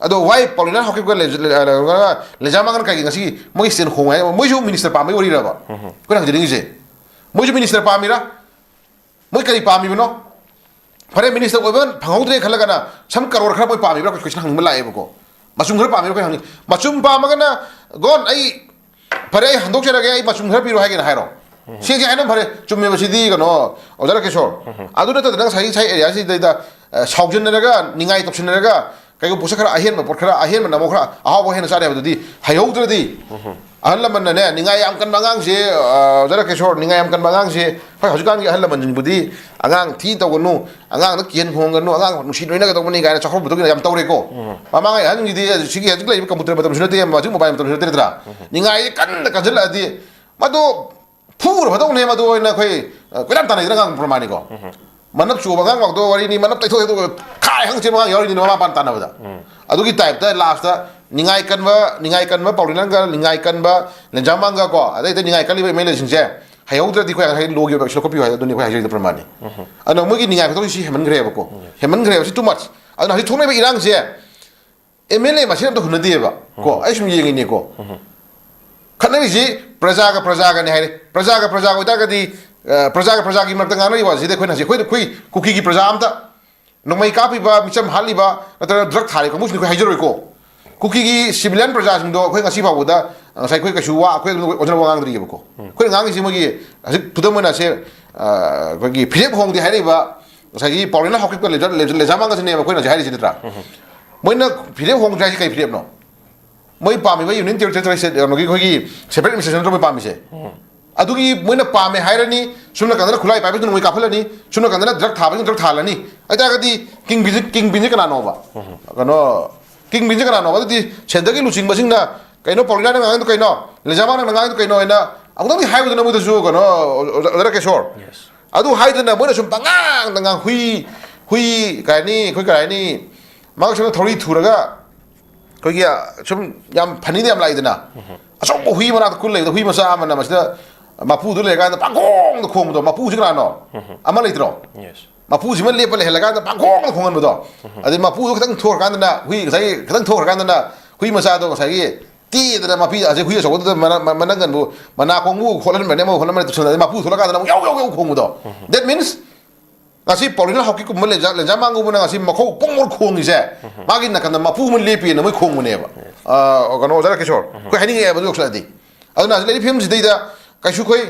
ꯑꯗꯣ ꯋꯥꯏ ꯄꯥꯎꯂꯤꯅꯥ ꯍꯥꯎꯀꯤꯞꯀ ꯂꯦ-, ꯂꯦ-, ꯂꯦ-, ꯂꯦꯖꯥꯃꯥꯡꯒꯅ ꯀꯩꯒꯤ ꯉꯁꯤ ꯃꯣꯏ ꯁ꯭ꯇꯦꯟ ꯍꯣꯡꯉꯦ ꯍꯥꯏ? ꯃꯣꯏꯁꯨ ꯃꯤꯅꯤꯁꯇꯔ ꯄꯥꯝꯕꯩ ꯋꯥꯔꯤꯔꯕ? ꯑꯩꯈꯣꯏꯅ ꯍꯪꯖꯅꯤꯡꯉꯤꯁꯦ, ꯃꯣꯏꯁꯨ ꯃꯤꯅꯤꯁꯇꯔ ꯄꯥꯝꯃꯤꯔꯥ? ꯃꯣꯏ ꯀꯔꯤ ꯄꯥꯝꯃꯤꯕꯅꯣ? ꯐꯔꯦ, ꯃꯤꯅꯤꯁꯇꯔ ꯑꯣꯏꯕ ꯐꯪꯍꯧꯗ꯭ꯔꯦ ꯈꯜꯂꯒꯅ ꯁꯝ ꯀꯔꯣꯔ ꯈꯔ ꯃꯣꯏ ꯄꯥꯝꯃꯤꯕ꯭ꯔꯥ? ꯑꯩꯈꯣꯏ ꯀꯣꯏꯁꯟ ꯍꯪꯅꯤꯡꯕ ꯂꯥꯛꯑꯦꯕꯀꯣ꯫ ꯃꯆꯨꯝ ꯈꯔ ꯄꯥꯝꯃꯤꯕ꯭ꯔꯥ? ꯑꯩꯈꯣꯏ ꯍꯪꯅꯤꯡ-, ꯃꯆꯨꯝ ꯄꯥꯝꯃꯒꯅ, "ꯒꯣꯟ, ꯑꯩ ꯐꯔꯦ, ꯑꯩ ꯍꯟꯗꯣꯛꯆꯔꯒꯦ, ꯑꯩ ꯃꯆꯨꯝ ꯈꯔ ꯄꯤꯔꯣ" ꯍꯥꯏꯒꯦꯅ ꯍꯥꯏꯔꯣ꯫ ꯁꯦꯡꯁꯦ ꯍꯥꯏꯅ ꯐꯔꯦ, ꯆꯨꯝꯃꯦꯕ ꯁꯤꯗꯤ, ꯀꯩꯅꯣ, ꯑꯣꯖꯥ ꯔꯥꯀꯦꯁꯣꯔ꯫ ꯑꯗꯨ ꯅꯠꯇꯗꯅ ꯉꯁꯥꯏꯒꯤ ꯉꯁꯥꯏ ꯑꯦꯔꯤꯌꯥꯁꯤꯗꯩꯗ, ꯑ, ꯁꯥꯎꯖꯟꯅꯔꯒ, ꯅꯤꯡꯉꯥꯏ ꯇꯧꯁꯤꯟꯅꯔꯒ, ꯀꯩꯒꯨꯝꯕ ꯄꯣꯠꯁꯛ ꯈꯔ ꯑꯍꯦꯟꯕ ꯄꯣꯠ ꯈꯔ ꯑꯍꯦꯟꯕ ꯅꯃꯣ ꯈꯔ ꯑꯍꯥꯎꯕ ꯍꯦꯟꯅ ꯆꯥꯔꯦ ꯍꯥꯏꯕꯗꯨꯗꯤ ꯍꯩꯍꯧꯗ꯭ꯔꯗꯤ, ꯑꯍꯜ ꯂꯃꯟꯅꯅꯦ, ꯅꯤꯡꯉꯥꯏ ꯌꯥꯝ ꯀꯟꯕ ꯑꯉꯥꯡꯁꯦ, ꯑ, ꯖꯔ ꯀꯤꯁꯣꯔ, ꯅꯤꯡꯉꯥꯏ ꯌꯥꯝ ꯀꯟꯕ ꯑꯉꯥꯡꯁꯦ, ꯍꯣꯏ, ꯍꯧꯖꯤꯛꯀꯥꯟꯒꯤ ꯑꯍꯜ ꯂꯃꯟꯁꯤꯡꯕꯨꯗꯤ ꯑꯉꯥꯡ ꯊꯤ ꯇꯧꯒꯅꯨ, ꯑꯉꯥꯡꯗ ꯀꯤꯍꯟ ꯈꯣꯡꯒꯅꯨ, ꯑꯉꯥꯡ ꯅꯨꯡꯁꯤ ꯂꯣꯏꯅꯒꯗꯧꯕꯅꯤ ꯀꯥꯏꯅ ꯆꯥꯎꯈꯠꯄꯗꯨꯒꯤ ꯌꯥꯝ ꯇꯧꯔꯦꯀꯣ꯫ ꯃꯃꯥꯡꯉꯩ ꯑꯍꯟꯒꯤꯗꯤ ꯁꯤꯒꯤ ꯍꯧꯖꯤꯛ ꯂꯩꯔꯤꯕ ꯀꯝꯄ꯭ꯌꯨꯇꯔ ꯃꯇꯝꯁꯨ ꯅꯠꯇꯦ, ꯍꯧꯖꯤꯛ ꯃꯣꯕꯥꯏꯜ ꯃꯇꯝꯁꯨ ꯅꯠꯇꯦ, ꯅꯠꯇ꯭ꯔꯥ? ꯅꯤꯡꯉꯥꯏꯁꯦ ꯀꯟꯅ ꯀꯟꯁꯤꯜꯂꯛꯑꯗꯤ ꯃꯗꯨ ꯐꯨꯔ ꯐꯗꯧꯅꯦ꯫ ꯃꯗꯨ ꯑꯣꯏꯅ ꯑꯩꯈꯣꯏ, ꯑ, ꯀꯣꯏꯇꯥꯟ ꯇꯥꯟꯅꯩꯗꯅ ꯑꯉꯥꯡ ꯄ꯭ꯔꯃꯥꯅꯤꯀꯣ꯫ ꯃꯅꯞ ꯆꯨꯕ ꯑꯉꯥꯡ ꯉꯥꯛꯇ ꯋꯥꯔꯤꯅꯤ, ꯃꯅꯞ ꯇꯩꯊꯣꯛ ꯇꯩꯊꯣꯛ ꯈꯥꯏ ꯍꯪ ꯆꯦꯟꯕ ꯑꯉꯥꯡ ꯌꯥꯎꯔꯤꯅꯤ ꯃꯃꯥ ꯃꯄꯥꯅ ꯇꯥꯟꯅꯕꯗ꯫ ꯑꯗꯨꯒꯤ ꯇꯥꯏꯞꯇ ꯂꯥꯁꯇ ꯅꯤꯡꯉꯥꯏ ꯀꯟꯕ, ꯅꯤꯡꯉꯥꯏ ꯀꯟꯕ ꯄꯥꯎꯔꯤꯅꯒ, ꯅꯤꯡꯉꯥꯏ ꯀꯟꯕ ꯂꯦꯟꯖꯥꯃꯥꯡꯒ ꯀꯣ, ꯑꯗꯩ ꯑꯇꯩ ꯅꯤꯡꯉꯥꯏ ꯀꯜꯂꯤꯕ ꯑꯦꯝ ꯑꯦꯜ ꯑꯦꯁꯤꯡꯁꯦ ꯍꯩꯍꯧꯗ꯭ꯔꯗꯤ ꯑꯩꯈꯣꯏ ꯉꯁꯥꯏ ꯂꯣꯒꯤ ꯑꯣꯏꯕ ꯑꯦꯛꯁꯟ ꯂꯧꯈꯠꯄꯤꯌꯨ ꯍꯥꯏ, ꯑꯗꯨꯅꯤ ꯑꯩꯈꯣꯏ ꯍꯥꯏꯖꯔꯤꯗꯣ ꯄ꯭ꯔꯃꯥꯅꯤ꯫ ꯑꯗꯨꯅ ꯃꯣꯏꯒꯤ ꯅꯤꯡꯉꯥꯏ ꯈꯨꯇꯧꯁꯤ ꯁꯤ ꯍꯦꯟꯃꯟꯈ꯭ꯔꯦꯕꯀꯣ꯫ ꯍꯦꯟꯃꯟꯈ꯭ꯔꯦꯕ, ꯁꯤ too much꯫ ꯑꯗꯨꯅ ꯍꯧꯖꯤꯛ ꯊꯣꯛꯂꯛꯏꯕ ꯏꯔꯥꯡꯁꯦ ꯑꯦꯝ ꯑꯦꯜ ꯑꯦ ꯃꯁꯦꯟ ꯑꯝꯇ ꯍꯨꯟꯅꯗꯦꯕ ꯀꯣ꯫ ꯑꯩ ꯁꯨꯝ ꯌꯦꯡꯉꯤꯅꯦꯀꯣ꯫ ꯈꯠꯅꯔꯤꯁꯤ ꯄ꯭ꯔꯖꯥꯒ ꯄ꯭ꯔꯖꯥꯒꯅꯤ ꯍꯥꯏꯔꯦ꯫ ꯄ꯭ꯔꯖꯥꯒ ꯄ꯭ꯔꯖꯥ ꯑꯣꯏꯇꯥꯔꯒꯗꯤ, ꯑ, ꯄ꯭ꯔꯖꯥꯒ ꯄ꯭ꯔꯖꯥꯒꯤ ꯃꯔꯛꯇ ꯉꯥꯡꯅꯔꯤꯕ ꯋꯥꯁꯤꯗꯤ ꯑꯩꯈꯣꯏꯅ ꯍꯧꯖꯤꯛ, ꯑꯩꯈꯣꯏ, ꯑꯩꯈꯣꯏ ꯀꯨꯀꯤꯒꯤ ꯄ꯭ꯔꯖꯥ ꯑꯝꯇ, ꯅꯣꯡꯃꯩ ꯀꯥꯞꯄꯤꯕ, ꯃꯤꯆꯝ ꯍꯥꯠꯂꯤꯕ, ꯅꯠꯇ꯭ꯔꯒ ꯗ꯭ꯔꯒ ꯊꯥꯔꯤꯕ ꯀꯥꯡꯕꯨꯁꯤꯡꯗꯤ ꯑꯩꯈꯣꯏ ꯍꯥꯏꯖꯔꯣꯏꯀꯣ꯫ ꯀꯨꯀꯤꯒꯤ ꯁꯤꯚꯤꯂꯤꯌꯟ ꯄ꯭ꯔꯖꯥꯁꯤꯡꯗꯣ ꯑꯩꯈꯣꯏ ꯉꯁꯤ ꯐꯥꯎꯕꯗ, ꯑ, ꯉꯁꯥꯏ ꯑꯩꯈꯣꯏ ꯀꯩꯁꯨ ꯋꯥ, ꯑꯩꯈꯣꯏ ꯑꯗꯨꯝ ꯑꯣꯟꯖꯟ ꯋꯥ ꯉꯥꯡꯗ꯭ꯔꯤꯑꯕꯀꯣ꯫ ꯑꯩꯈꯣꯏꯅ ꯉꯥꯡꯉꯤꯁꯤ ꯃꯣꯏꯒꯤ ꯍꯧꯖꯤꯛ ꯈꯨꯗꯝ ꯑꯣꯏꯅ ꯁꯦ, ꯑ, ꯑꯩꯈꯣꯏꯒꯤ ꯐꯤꯔꯦꯞ ꯍꯣꯡꯗꯦ ꯍꯥꯏꯔꯤꯕ ꯉꯁꯥꯏꯒꯤ ꯄꯥꯎꯔꯦꯟꯅ ꯍꯧꯈꯤꯕ ꯂꯦꯟꯖꯥ-, ꯂꯦꯟꯖꯥ-, ꯂꯦꯟꯖꯥꯃꯥꯡꯒꯁꯤꯅꯦꯕ ꯑꯩꯈꯣꯏꯅ ꯍꯧꯖꯤꯛ ꯍꯥꯏꯔꯤꯁꯤ, ꯅꯠꯇ꯭ꯔꯥ? ꯃꯣꯏꯅ ꯐꯤꯔꯦꯞ ꯍꯣꯡꯗ꯭ꯔꯦ ꯍꯥꯏꯁꯤ ꯀꯩ ꯐꯤꯔꯦꯞꯅꯣ? ꯃꯣꯏ ꯄꯥꯝꯃꯤꯕ ꯌꯨꯅꯤꯌꯟ ꯇꯦꯔꯤꯇꯣꯔꯤ ꯀꯩꯅꯣꯒꯤ ꯑꯩꯈꯣꯏꯒꯤ ꯁꯦꯄꯔꯦꯠ ꯑꯦꯗꯃꯤꯅꯤꯁꯇ꯭ꯔꯦꯁꯟ ꯅꯠꯇ꯭ꯔꯣ ꯃꯣꯏ ꯄꯥꯝꯃꯤꯁꯦ? ꯑꯗꯨꯒꯤ ꯃꯣꯏꯅ ꯄꯥꯝꯃꯦ ꯍꯥꯏꯔꯅꯤ, ꯁꯣꯝ ꯅꯥꯀꯟꯗꯅ ꯈꯨꯠꯂꯥꯏ ꯄꯥꯏꯕꯁꯤꯡꯅ ꯅꯣꯡꯃꯩ ꯀꯥꯞꯍꯜꯂꯅꯤ, ꯁꯣꯝ ꯅꯥꯀꯟꯗꯅ ꯗ꯭ꯔꯒ ꯊꯥꯕꯁꯤꯡꯅ ꯗ꯭ꯔꯒ ꯊꯥꯍꯜꯂꯅꯤ꯫ ꯑꯗꯨ ꯇꯥꯔꯒꯗꯤ ꯀꯤꯡ ꯄꯤꯟꯁꯤ, ꯀꯤꯡ ꯄꯤꯟꯁꯤ ꯀꯅꯥꯅꯣꯕ? ꯀꯩꯅꯣ, ꯀꯤꯡ ꯄꯤꯟꯁꯤ ꯀꯅꯥꯅꯣꯕ? ꯑꯗꯨꯗꯤ ꯁꯦꯟꯇꯔꯒꯤ ꯂꯨꯆꯤꯡꯕꯁꯤꯡꯅ, "ꯀꯩꯅꯣ ꯄꯥꯎꯔꯤꯅ ꯅꯪ ꯉꯥꯡꯉꯤꯗꯣ ꯀꯩꯅꯣ? ꯂꯦꯟꯖꯥꯃꯥꯡꯅ ꯅꯪ ꯉꯥꯡꯉꯤꯗꯣ ꯀꯩꯅꯣ?" ꯍꯥꯏꯅ ꯑꯃꯨꯛꯇꯪꯗꯤ ꯍꯥꯏꯌꯨꯗꯅ ꯃꯣꯏꯗꯁꯨ, ꯀꯩꯅꯣ, ꯑꯣꯖꯥ ꯀꯤꯁꯣꯔ꯫ ꯑꯗꯨ ꯍꯥꯏꯗꯅ ꯃꯣꯏꯅ ꯁꯨꯝ ꯄꯉꯥꯡꯗ ꯉꯥꯡ, ꯍꯨꯏ, ꯍꯨꯏ ꯀꯩ ꯍꯥꯏꯅꯤ, ꯑꯩꯈꯣꯏ ꯀꯩ ꯍꯥꯏꯅꯤ, ꯃꯥꯒꯤ ꯁꯨꯝ ꯊꯧꯔꯤ ꯊꯨꯔꯒ ꯑꯩꯈꯣꯏꯒꯤ, ꯑ, ꯁꯨꯝ ꯌꯥꯝ ꯐꯅꯤꯗ ꯌꯥꯝ ꯂꯥꯛꯏꯗꯅ, ꯑꯆꯧꯕ ꯍꯨꯏ ꯃꯅꯥꯛꯇ ꯀꯨꯜ ꯂꯩꯕꯗ ꯍꯨꯏ ꯃꯆꯥ ꯑꯃꯅ ꯃꯁꯤꯗ ꯃꯄꯨꯗꯨ ꯂꯩꯔꯀꯥꯟꯗ ꯄꯥꯡꯈꯣꯡꯗ ꯈꯣꯡꯕꯗꯣ, ꯃꯄꯨꯁꯤ ꯀꯅꯥꯅꯣ? ꯑꯃ ꯂꯩꯇ꯭ꯔꯣ? ꯃꯄꯨꯁꯤꯃ ꯂꯦꯞꯄ ꯂꯩꯍꯜꯂꯀꯥꯟꯗ ꯄꯥꯡꯈꯣꯡꯗ ꯈꯣꯡꯍꯟꯕꯗꯣ꯫ ꯑꯗꯩ ꯃꯄꯨꯗꯨ ꯈꯤꯇꯪ ꯊꯣꯛꯈ꯭ꯔꯀꯥꯟꯗꯅ, ꯍꯨꯏ ꯉꯁꯥꯏꯒꯤ ꯈꯤꯇꯪ ꯊꯣꯛꯈ꯭ꯔꯀꯥꯟꯗꯅ ꯍꯨꯏ ꯃꯆꯥꯗꯣ ꯉꯁꯥꯏꯒꯤ ꯇꯦꯗꯅ ꯃꯄꯤ ꯑꯁꯤ ꯍꯨꯏ ꯑꯆꯧꯕꯗꯨꯗ ꯃꯅ-, ꯃ-, ꯃꯅꯪꯒꯟꯕꯨ ꯃꯅꯥ ꯈꯣꯡꯕꯨ ꯈꯣꯠꯍꯟꯕꯅꯦ, ꯑꯃ ꯈꯣꯠꯍꯟꯕꯅꯦ, ꯇꯨꯁꯟꯅꯗꯅ ꯃꯄꯨ ꯊꯣꯛꯂꯀꯥꯟꯗꯅ ꯑꯃꯨꯛ ꯌꯥꯎ ꯌꯥꯎ ꯌꯥꯎ ꯈꯣꯡꯕꯗꯣ꯫ That means ꯉꯁꯤ ꯄꯥꯎꯔꯤꯅ ꯍꯥꯎꯀꯤꯛꯀꯨꯝꯕ ꯂꯦꯟꯖꯥ-, ꯂꯦꯟꯖꯥꯃꯥꯡꯒꯨꯝꯕꯅ ꯉꯁꯤ ꯃꯈꯧ ꯄꯣꯡ ꯃꯣꯔ ꯈꯣꯡꯉꯤꯁꯦ, ꯃꯥꯒꯤ ꯅꯥꯀꯟꯗ ꯃꯄꯨ ꯑꯃ ꯂꯦꯞꯄꯤꯅ ꯃꯣꯏ ꯈꯣꯡꯕꯅꯦꯕ꯫ ꯑ, ꯀꯩꯅꯣ, ꯑꯣꯖꯥ ꯔꯥꯀꯦꯁꯣꯔ, ꯑꯩꯈꯣꯏ ꯍꯥꯏꯅꯤꯡꯉꯛꯑꯦꯕ ꯑꯗꯨ ꯌꯧꯁꯤꯜꯂꯛꯑꯗꯤ꯫ ꯑꯗꯨꯅ ꯍꯧꯖꯤꯛ ꯂꯩꯔꯤꯕ ꯐꯤꯕꯝꯁꯤꯗꯩꯗ ꯀꯩꯁꯨ ꯑꯩꯈꯣꯏ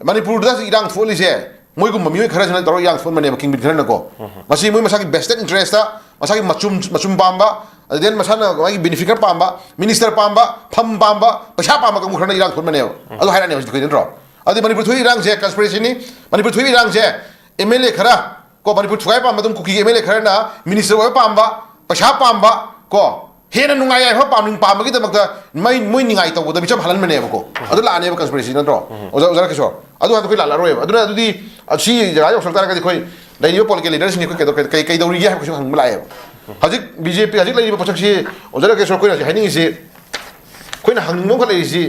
ꯃꯅꯤꯄꯨꯔꯗ ꯍꯧꯖꯤꯛ ꯏꯔꯥꯡ ꯊꯣꯛꯍꯜꯂꯤꯁꯦ ꯃꯣꯏꯒꯨꯝꯕ ꯃꯤꯑꯣꯏ ꯈꯔꯁꯤꯅ ꯇꯧꯔꯒ ꯏꯔꯥꯡ ꯊꯣꯛꯍꯟꯕꯅꯦꯕ, ꯀꯤꯡ ꯄꯤꯟ ꯈꯔꯅꯀꯣ꯫ ꯃꯁꯤ ꯃꯣꯏ ꯃꯁꯥꯒꯤ vested interest ꯃꯁꯥꯒꯤ ꯃꯆꯨꯝ ꯃꯆꯨꯝ ꯄꯥꯝꯕ, ꯑꯗꯨꯗꯩ ꯃꯁꯥꯅ ꯃꯥꯒꯤ ꯕꯦꯅꯤꯐꯤꯀꯔ ꯄꯥꯝꯕ, ꯃꯤꯅꯤꯁꯇꯔ ꯄꯥꯝꯕ, ꯐꯝ ꯄꯥꯝꯕ, ꯄꯩꯁꯥ ꯄꯥꯝꯕ ꯀꯥꯡꯕꯨ ꯈꯔꯅ ꯏꯔꯥꯡ ꯊꯣꯛꯍꯟꯕꯅꯦꯕ꯫ ꯑꯗꯨ ꯍꯥꯏꯔꯛꯑꯅꯦꯕ ꯍꯧꯖꯤꯛ ꯑꯩꯈꯣꯏ ꯅꯠꯇ꯭ꯔꯣ? ꯑꯗꯨꯗꯤ ꯃꯅꯤꯄꯨꯔ ꯊꯣꯛꯏ ꯏꯔꯥꯡꯁꯦ ꯀꯟꯁꯄꯤꯔꯦꯁꯤꯅꯤ꯫ ꯃꯅꯤꯄꯨꯔ ꯊꯣꯛꯏ ꯏꯔꯥꯡꯁꯦ ꯑꯦꯝ ꯑꯦꯜ ꯑꯦ ꯈꯔ ꯀꯣ, ꯃꯅꯤꯄꯨꯔ ꯊꯨꯒꯥꯏ ꯄꯥꯝꯕ ꯑꯗꯨꯝ ꯀꯨꯀꯤꯒꯤ ꯑꯦꯝ ꯑꯦꯜ ꯑꯦ ꯈꯔꯅ ꯃꯤꯅꯤꯁꯇꯔ ꯑꯣꯏꯕ ꯄꯥꯝꯕ, ꯄꯩꯁꯥ ꯄꯥꯝꯕ ꯀꯣ, ꯍꯦꯟꯅ ꯅꯨꯡꯉꯥꯏ ꯌꯥꯏꯐꯕ ꯄꯥꯝꯅꯤꯡ ꯄꯥꯝꯕꯒꯤꯗꯃꯛꯇ ꯃꯩ ꯃꯣꯏ ꯅꯤꯡꯉꯥꯏ ꯇꯧꯕꯗ ꯃꯤꯆꯝ ꯍꯜꯍꯟꯕꯅꯦꯕꯀꯣ꯫ ꯑꯗꯨ ꯂꯥꯛꯑꯅꯦꯕ ꯀꯟꯁꯄꯤꯔꯦꯁꯤ ꯅꯠꯇ꯭ꯔꯣ? ꯑꯣꯖꯥ ꯑꯣꯖꯥ ꯀꯤꯁꯣꯔ, ꯑꯗꯨ ꯍꯟꯗꯛ ꯑꯩꯈꯣꯏ ꯂꯥꯛꯂꯔꯣꯏꯕ꯫ ꯑꯗꯨꯅ ꯑꯗꯨꯗꯤ ꯁꯤ ꯖꯒꯥ ꯌꯧꯁꯜꯂꯛ ꯇꯥꯔꯒꯗꯤ ꯑꯩꯈꯣꯏ ꯂꯩꯔꯤꯕ ꯄꯣꯂꯤꯇꯤꯀꯦꯜ ꯂꯤꯗꯔꯁꯤꯡꯁꯦ ꯑꯩꯈꯣꯏ ꯀꯩꯗꯧ- ꯀꯩ- ꯀꯩ- ꯀꯩꯗꯧꯔꯤꯒꯦ ꯍꯥꯏꯕ ꯀꯣꯏꯁꯟ ꯍꯪꯕ ꯂꯥꯛꯑꯦꯕ꯫ ꯍꯧꯖꯤꯛ ꯕꯤ ꯖꯦ ꯄꯤ ꯍꯧꯖꯤꯛ ꯂꯩꯔꯤꯕ ꯄꯣꯠꯁꯛꯁꯤ, ꯑꯣꯖꯥ ꯔꯥꯀꯦꯁꯣꯔ, ꯑꯩꯈꯣꯏꯅ ꯍꯧꯖꯤꯛ ꯍꯥꯏꯅꯤꯡꯉꯤꯁꯤ, ꯑꯩꯈꯣꯏꯅ ꯍꯪꯅꯤꯡꯕ ꯑꯃꯈꯛ ꯂꯩꯔꯤꯁꯤ,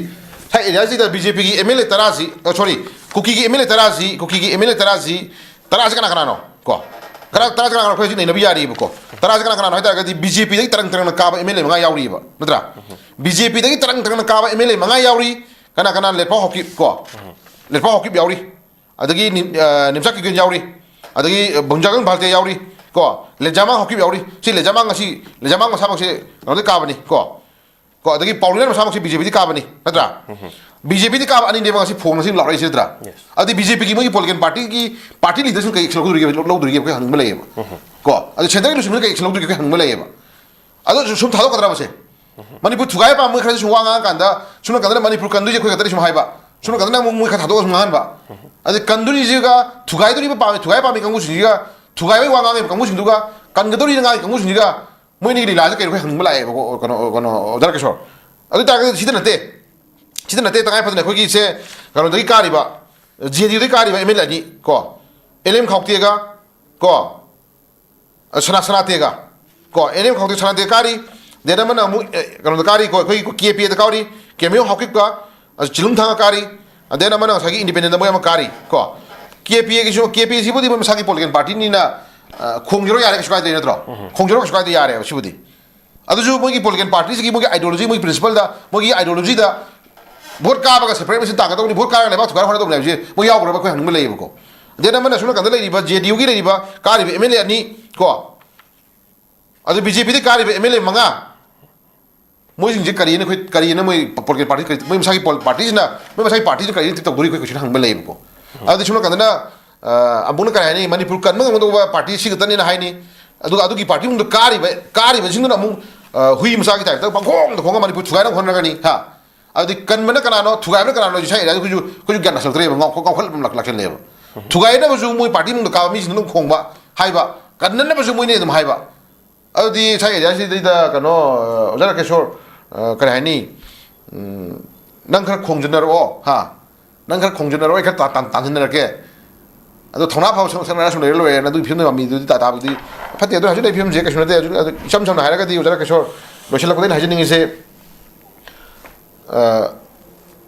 ꯁ꯭ꯋꯥꯏ ꯑꯦꯔꯤꯌꯥꯁꯤꯗ ꯕꯤ ꯖꯦ ꯄꯤꯒꯤ ꯑꯦꯝ ꯑꯦꯜ ꯑꯦ ꯇꯔꯥꯁꯤ, ꯑ, ꯁꯣꯔꯤ, ꯀꯨꯀꯤꯒꯤ ꯑꯦꯝ ꯑꯦꯜ ꯑꯦ ꯇꯔꯥꯁꯤ, ꯀꯨꯀꯤꯒꯤ ꯑꯦꯝ ꯑꯦꯜ ꯑꯦ ꯇꯔꯥꯁꯤ, ꯇꯔꯥꯁꯤ ꯀꯅꯥ ꯀꯅꯥꯅꯣ? ꯀꯣ, ꯀꯅꯥ, ꯇꯔꯥꯁꯤ ꯀꯅꯥ ꯀꯅꯥꯅꯣ? ꯑꯩꯈꯣꯏ ꯍꯧꯖꯤꯛ ꯅꯩꯅꯕ ꯌꯥꯔꯤꯕꯀꯣ꯫ ꯇꯔꯥꯁꯤ ꯀꯅꯥ ꯀꯅꯥꯅꯣ ꯍꯥꯏ ꯇꯥꯔꯒꯗꯤ ꯕꯤ ꯖꯦ ꯄꯤꯗꯒꯤ ꯇꯔꯪ ꯇꯔꯪꯅ ꯀꯥꯕ ꯑꯦꯝ ꯑꯦꯜ ꯑꯦ ꯃꯉꯥ ꯌꯥꯎꯔꯤꯕ, ꯅꯠꯇ꯭ꯔꯥ? ꯕꯤ ꯖꯦ ꯄꯤꯗꯒꯤ ꯇꯔꯪ ꯇꯔꯪꯅ ꯀꯥꯕ ꯑꯦꯝ ꯑꯦꯜ ꯑꯦ ꯃꯉꯥ ꯌꯥꯎꯔꯤ꯫ ꯀꯅꯥ ꯀꯅꯥ? ꯂꯦꯠꯄꯥꯎ ꯍꯥꯎꯀꯤꯞ ꯀꯣ, ꯂꯦꯠꯄꯥꯎ ꯍꯥꯎꯀꯤꯞ ꯌꯥꯎꯔꯤ, ꯑꯗꯒꯤ ꯅꯤꯝ-, ꯑ, ꯅꯤꯝꯆꯥꯛ ꯀꯤꯀꯦꯟ ꯌꯥꯎꯔꯤ, ꯑꯗꯒꯤ ꯕꯨꯡꯖꯥꯒꯪ ꯚꯥꯜꯇꯦ ꯌꯥꯎꯔꯤ ꯀꯣ, ꯂꯦꯟꯖꯥꯃꯥꯡ ꯍꯥꯎꯀꯤꯞ ꯌꯥꯎꯔꯤ꯫ ꯁꯤ ꯂꯦꯟꯖꯥꯃꯥꯡ ꯑꯁꯤ, ꯂꯦꯟꯖꯥꯃꯥꯡ ꯃꯁꯥꯃꯛꯁꯦ ꯀꯩꯅꯣꯗꯒꯤ ꯀꯥꯕꯅꯤ ꯀꯣ, ꯀꯣ, ꯑꯗꯒꯤ ꯄꯥꯎ ꯂꯤꯅꯔ ꯃꯁꯥꯃꯛꯁꯦ ꯕꯤ ꯖꯦ ꯄꯤꯗꯒꯤ ꯀꯥꯕꯅꯤ, ꯅꯠꯇ꯭ꯔꯥ? ꯕꯤ ꯖꯦ ꯄꯤꯗꯒꯤ ꯀꯥꯕ ꯑꯅꯤꯅꯦꯕ ꯉꯁꯤ ꯐꯣꯡꯅ ꯁꯤ ꯂꯥꯎꯔꯛꯏꯁꯦ, ꯅꯠꯇ꯭ꯔꯥ? ꯑꯗꯨꯗꯤ ꯕꯤ ꯖꯦ ꯄꯤꯒꯤ ꯃꯣꯏꯒꯤ ꯄꯣꯂꯤꯇꯤꯀꯦꯜ ꯄꯥꯔꯇꯤꯒꯤ ꯄꯥꯔꯇꯤ ꯂꯤꯗꯔꯁꯤꯡ ꯀꯩ ꯑꯦꯛꯁꯟ ꯂꯧꯗꯣꯔꯤꯒꯦ, ꯂꯧꯗꯣꯔꯤꯒꯦ ꯑꯩꯈꯣꯏ ꯍꯪꯅꯤꯡꯕ ꯂꯩꯌꯦꯕ꯫ ꯀꯣ, ꯑꯗꯨ ꯁꯦꯟꯇꯔꯒꯤ ꯂꯨꯆꯤꯡꯕꯁꯤꯅ ꯀꯩ ꯑꯦꯛꯁꯟ ꯂꯧꯗꯣꯔꯤꯒꯦ ꯑꯩꯈꯣꯏ ꯍꯪꯅꯤꯡꯕ ꯂꯩꯌꯦꯕ꯫ ꯑꯗꯣ ꯁꯨꯝ ꯊꯥꯗꯣꯛꯀꯗ꯭ꯔꯕꯁꯦ? ꯃꯅꯤꯄꯨꯔ ꯊꯨꯒꯥꯏꯕ ꯄꯥꯝꯕ ꯈꯔꯗꯤ ꯁꯨꯝ ꯋꯥ ꯉꯥꯡꯉꯀꯥꯟꯗ, ꯁꯣꯝ ꯅꯥꯀꯟꯗꯅ ꯃꯅꯤꯄꯨꯔ ꯀꯟꯗꯣꯏꯁꯦ ꯑꯩꯈꯣꯏ ꯈꯛꯇꯅꯤ ꯁꯨꯝ ꯍꯥꯏꯕ, ꯁꯣꯝ ꯅꯥꯀꯟꯗꯅ ꯑꯃꯨꯛ ꯃꯣꯏ ꯈꯔ ꯊꯥꯗꯣꯛꯑꯒ ꯁꯨꯝ ꯉꯥꯡꯍꯟꯕ꯫ ꯑꯗꯩ ꯀꯟꯗꯣꯔꯤꯁꯤꯒ, ꯊꯨꯒꯥꯏꯗꯣꯔꯤꯕ ꯄꯥꯝꯃꯤ, ꯊꯨꯒꯥꯏꯕ ꯄꯥꯝꯃꯤ ꯀꯥꯡꯕꯨꯁꯤꯡꯁꯤꯒ, ꯊꯨꯒꯥꯏꯕꯒꯤ ꯋꯥ ꯉꯥꯡꯉꯤꯕ ꯀꯥꯡꯕꯨꯁꯤꯡꯗꯨꯒ, ꯀꯟꯒꯗꯧꯔꯤꯅ ꯉꯥꯡꯉꯤ ꯀꯥꯡꯕꯨꯁꯤꯡꯁꯤꯒ, ꯃꯣꯏꯅꯤꯒꯤ ꯂꯤꯂꯥꯁꯦ ꯀꯩꯅꯣ ꯑꯩꯈꯣꯏ ꯍꯪꯅꯤꯡꯕ ꯂꯥꯛꯑꯦꯕꯀꯣ, ꯀꯩꯅꯣ, ꯀꯩꯅꯣ, ꯑꯣꯖꯥ ꯀꯤꯁꯣꯔ꯫ ꯑꯗꯨ ꯇꯥꯔꯒꯗꯤ ꯁꯤꯗ ꯅꯠꯇꯦ, ꯁꯤꯗ ꯅꯠꯇꯦ, ꯇꯉꯥꯏ ꯐꯗꯅ ꯑꯩꯈꯣꯏꯒꯤꯁꯦ ꯀꯩꯅꯣꯗꯒꯤ ꯀꯥꯔꯤꯕ, ꯖꯦ ꯗꯤ ꯌꯨꯗꯒꯤ ꯀꯥꯔꯤꯕ ꯑꯦꯝ ꯑꯦꯜ ꯑꯦ ꯑꯅꯤ ꯀꯣ, ꯑꯦꯜ ꯑꯦꯝ ꯈꯥꯎꯇꯦꯒ ꯀꯣ, ꯁꯅꯥ-, ꯁꯅꯥꯇꯦꯒ ꯀꯣ, ꯑꯦꯜ ꯑꯦꯝ ꯈꯥꯎꯇꯦ ꯁꯅꯥꯇꯦ ꯀꯥꯔꯤ, ꯗꯦꯟ ꯑꯃꯅ ꯑꯃꯨꯛ, ꯑꯦ, ꯀꯩꯅꯣꯗ ꯀꯥꯔꯤ ꯀꯣ, ꯑꯩꯈꯣꯏꯒꯤ ꯀꯦ ꯄꯤ ꯑꯦꯗ ꯀꯥꯔꯤ, ꯀꯦꯃꯤꯌꯣ ꯍꯥꯎꯀꯤꯞꯀ, ꯑ, ꯆꯤꯂꯨꯝ ꯊꯥꯡꯒ ꯀꯥꯔꯤ, ꯗꯦꯟ ꯑꯃꯅ ꯉꯁꯥꯏꯒꯤ ꯏꯟꯗꯤꯄꯦꯟꯗꯦꯟꯗ ꯃꯣꯏ ꯑꯃ ꯀꯥꯔꯤ ꯀꯣ꯫ ꯀꯦ ꯄꯤ ꯑꯦꯒꯤꯁꯨ, ꯀꯦ ꯄꯤ ꯑꯦꯁꯤꯕꯨꯗꯤ ꯃꯣꯏ ꯃꯁꯥꯒꯤ ꯄꯣꯂꯤꯇꯤꯀꯦꯜ ꯄꯥꯔꯇꯤꯅꯤꯅ, ꯑ, ꯈꯣꯡꯖꯔꯣ ꯌꯥꯔꯦ, ꯀꯩꯁꯨ ꯀꯥꯏꯗꯦ ꯅꯠꯇ꯭ꯔꯣ? ꯈꯣꯡꯖꯔꯣ ꯀꯩꯁꯨ ꯀꯥꯏꯗꯦ, ꯌꯥꯔꯦꯕ ꯁꯤꯕꯨꯗꯤ꯫ ꯑꯗꯨꯁꯨ ꯃꯣꯏꯒꯤ ꯄꯣꯂꯤꯇꯤꯀꯦꯜ ꯄꯥꯔꯇꯤꯁꯤꯒꯤ ꯃꯣꯏꯒꯤ ꯑꯥꯏꯗꯤꯌꯣꯂꯣꯖꯤ, ꯃꯣꯏꯒꯤ ꯄ꯭ꯔꯤꯟꯁꯤꯄꯜꯗ, ꯃꯣꯏꯒꯤ ꯑꯥꯏꯗꯤꯌꯣꯂꯣꯖꯤꯗ ꯚꯣꯠ ꯀꯥꯕꯒ ꯁꯦꯄꯔꯦꯠ ꯃꯦꯁꯤꯟ ꯇꯥꯟꯒꯗꯧꯕꯅꯤ, ꯚꯣꯠ ꯀꯥꯔꯒ ꯂꯩꯕꯥꯛ ꯊꯨꯒꯥꯏ ꯍꯣꯠꯅꯗꯧꯕꯅꯤ ꯍꯥꯏꯕꯁꯤ ꯃꯣꯏ ꯌꯥꯎꯈ꯭ꯔꯕ ꯑꯩꯈꯣꯏ ꯍꯪꯅꯤꯡꯕ ꯂꯩꯌꯦꯕꯀꯣ꯫ ꯗꯦꯟ ꯑꯃꯅ ꯁꯣꯝ ꯅꯥꯀꯟꯗ ꯂꯩꯔꯤꯕ ꯖꯦ ꯗꯤ ꯌꯨꯒꯤ ꯂꯩꯔꯤꯕ ꯀꯥꯔꯤꯕ ꯑꯦꯝ ꯑꯦꯜ ꯑꯦ ꯑꯅꯤ ꯀꯣ, ꯑꯗꯨ ꯕꯤ ꯖꯦ ꯄꯤꯗꯒꯤ ꯀꯥꯔꯤꯕ ꯑꯦꯝ ꯑꯦꯜ ꯑꯦ ꯃꯉꯥ, ꯃꯣꯏꯁꯤꯡꯁꯦ ꯀꯔꯤꯅ ꯑꯩꯈꯣꯏ, ꯀꯔꯤꯅ ꯃꯣꯏ ꯄꯣꯂꯤꯇꯤꯀꯦꯜ ꯄꯥꯔꯇꯤ ꯀꯔꯤ, ꯃꯣꯏ ꯃꯁꯥꯒꯤ ꯄꯣꯜ-, ꯄꯥꯔꯇꯤꯁꯤꯅ, ꯃꯣꯏ ꯃꯁꯥꯒꯤ ꯄꯥꯔꯇꯤꯁꯤꯅ ꯀꯔꯤꯅ ꯇꯧꯗꯣꯔꯤ ꯑꯩꯈꯣꯏ ꯀꯣꯏꯁꯟ ꯍꯪꯕ ꯂꯩꯌꯦꯕꯀꯣ꯫ ꯑꯗꯨꯗꯤ ꯁꯣꯝ ꯅꯥꯀꯟꯗꯅ, ꯑ, ꯑꯃꯨꯛꯅ ꯀꯔꯤ ꯍꯥꯏꯅꯤ, ꯃꯅꯤꯄꯨꯔ ꯀꯟꯕ ꯉꯝꯒꯗꯧꯕ ꯄꯥꯔꯇꯤ ꯁꯤ ꯈꯛꯇꯅꯤꯅ ꯍꯥꯏꯅꯤ꯫ ꯑꯗꯨꯒ ꯑꯗꯨꯒꯤ ꯄꯥꯔꯇꯤ ꯃꯅꯨꯡꯗ ꯀꯥꯔꯤꯕ ꯀꯥꯔꯤꯕꯁꯤꯡꯗꯨꯅ ꯑꯃꯨꯛ ꯑ, ꯍꯨꯏ ꯃꯆꯥꯒꯤ ꯇꯥꯏꯞꯇ ꯄꯪꯈꯣꯡꯗ ꯈꯣꯡꯉ ꯃꯅꯤꯄꯨꯔ ꯊꯨꯒꯥꯏꯅꯕ ꯍꯣꯠꯅꯔꯒꯅꯤ, ꯍꯥ? ꯑꯗꯨꯗꯤ ꯀꯟꯕꯅ ꯀꯅꯥꯅꯣ, ꯊꯨꯒꯥꯏꯕꯅ ꯀꯅꯥꯅꯣ? ꯁꯤ ꯁ꯭ꯋꯥꯏꯗ ꯑꯩꯈꯣꯏꯁꯨ ꯑꯩꯈꯣꯏꯁꯨ ꯒ꯭ꯌꯥꯟ ꯇꯥꯁꯜꯂꯛꯇ꯭ꯔꯦꯕ, ꯉꯥꯎ- ꯉꯥꯎꯈꯠꯂꯛꯄ ꯂꯥꯛꯁꯜꯂꯦꯕ꯫ ꯊꯨꯒꯥꯏꯅꯕꯁꯨ ꯃꯣꯏ ꯄꯥꯔꯇꯤ ꯃꯅꯨꯡꯗ ꯀꯥꯕ ꯃꯤꯁꯤꯡꯗꯨꯅ ꯑꯗꯨꯝ ꯈꯣꯡꯕ, ꯍꯥꯏꯕ, ꯀꯟꯅꯅꯕꯁꯨ ꯃꯣꯏꯅ ꯑꯗꯨꯝ ꯍꯥꯏꯕ꯫ ꯑꯗꯨꯗꯤ ꯁ꯭ꯋꯥꯏ ꯑꯦꯔꯤꯌꯥꯁꯤꯗꯩꯗ ꯀꯩꯅꯣ, ꯑ, ꯑꯣꯖꯥ ꯔꯥꯀꯦꯁꯣꯔ, ꯑ, ꯀꯔꯤ ꯍꯥꯏꯅꯤ? ꯎꯝ, ꯅꯪ ꯈꯔ ꯈꯣꯡꯖꯤꯟꯅꯔꯛꯑꯣ, ꯍꯥ? ꯅꯪ ꯈꯔ ꯈꯣꯡꯖꯤꯟꯅꯔꯛꯑꯣ, ꯑꯩ ꯈꯔ ꯇꯥ- ꯇꯥ- ꯇꯥꯟꯁꯤꯟꯅꯔꯛꯀꯦ꯫ ꯑꯗꯣ ꯊꯧꯅꯥ ꯐꯕ ꯁꯪ- ꯁꯪꯅ ꯁꯨꯝ ꯂꯩꯔ ꯂꯣꯏꯔꯦꯅ ꯑꯗꯨꯒꯤ ꯐꯤꯕꯝꯗ ꯃꯤꯗꯨꯗꯤ ꯇꯥ ꯇꯥꯕꯗꯤ ꯐꯠꯇꯦ꯫ ꯑꯗꯣ ꯍꯧꯖꯤꯛ ꯂꯩ ꯐꯤꯕꯝꯁꯦ ꯀꯩꯁꯨ ꯅꯠꯇꯦ꯫ ꯍꯧꯖꯤꯛ, ꯍꯧꯖꯤꯛ ꯏꯆꯝ ꯁꯝꯅ ꯍꯥꯏꯔꯒꯗꯤ ꯑꯣꯖꯥ ꯔꯥꯀꯦꯁꯣꯔ, ꯂꯣꯏꯁꯤꯜꯂꯛꯄꯗ ꯑꯩꯅ ꯍꯥꯏꯖꯅꯤꯡꯉꯤꯁꯦ, ꯑ,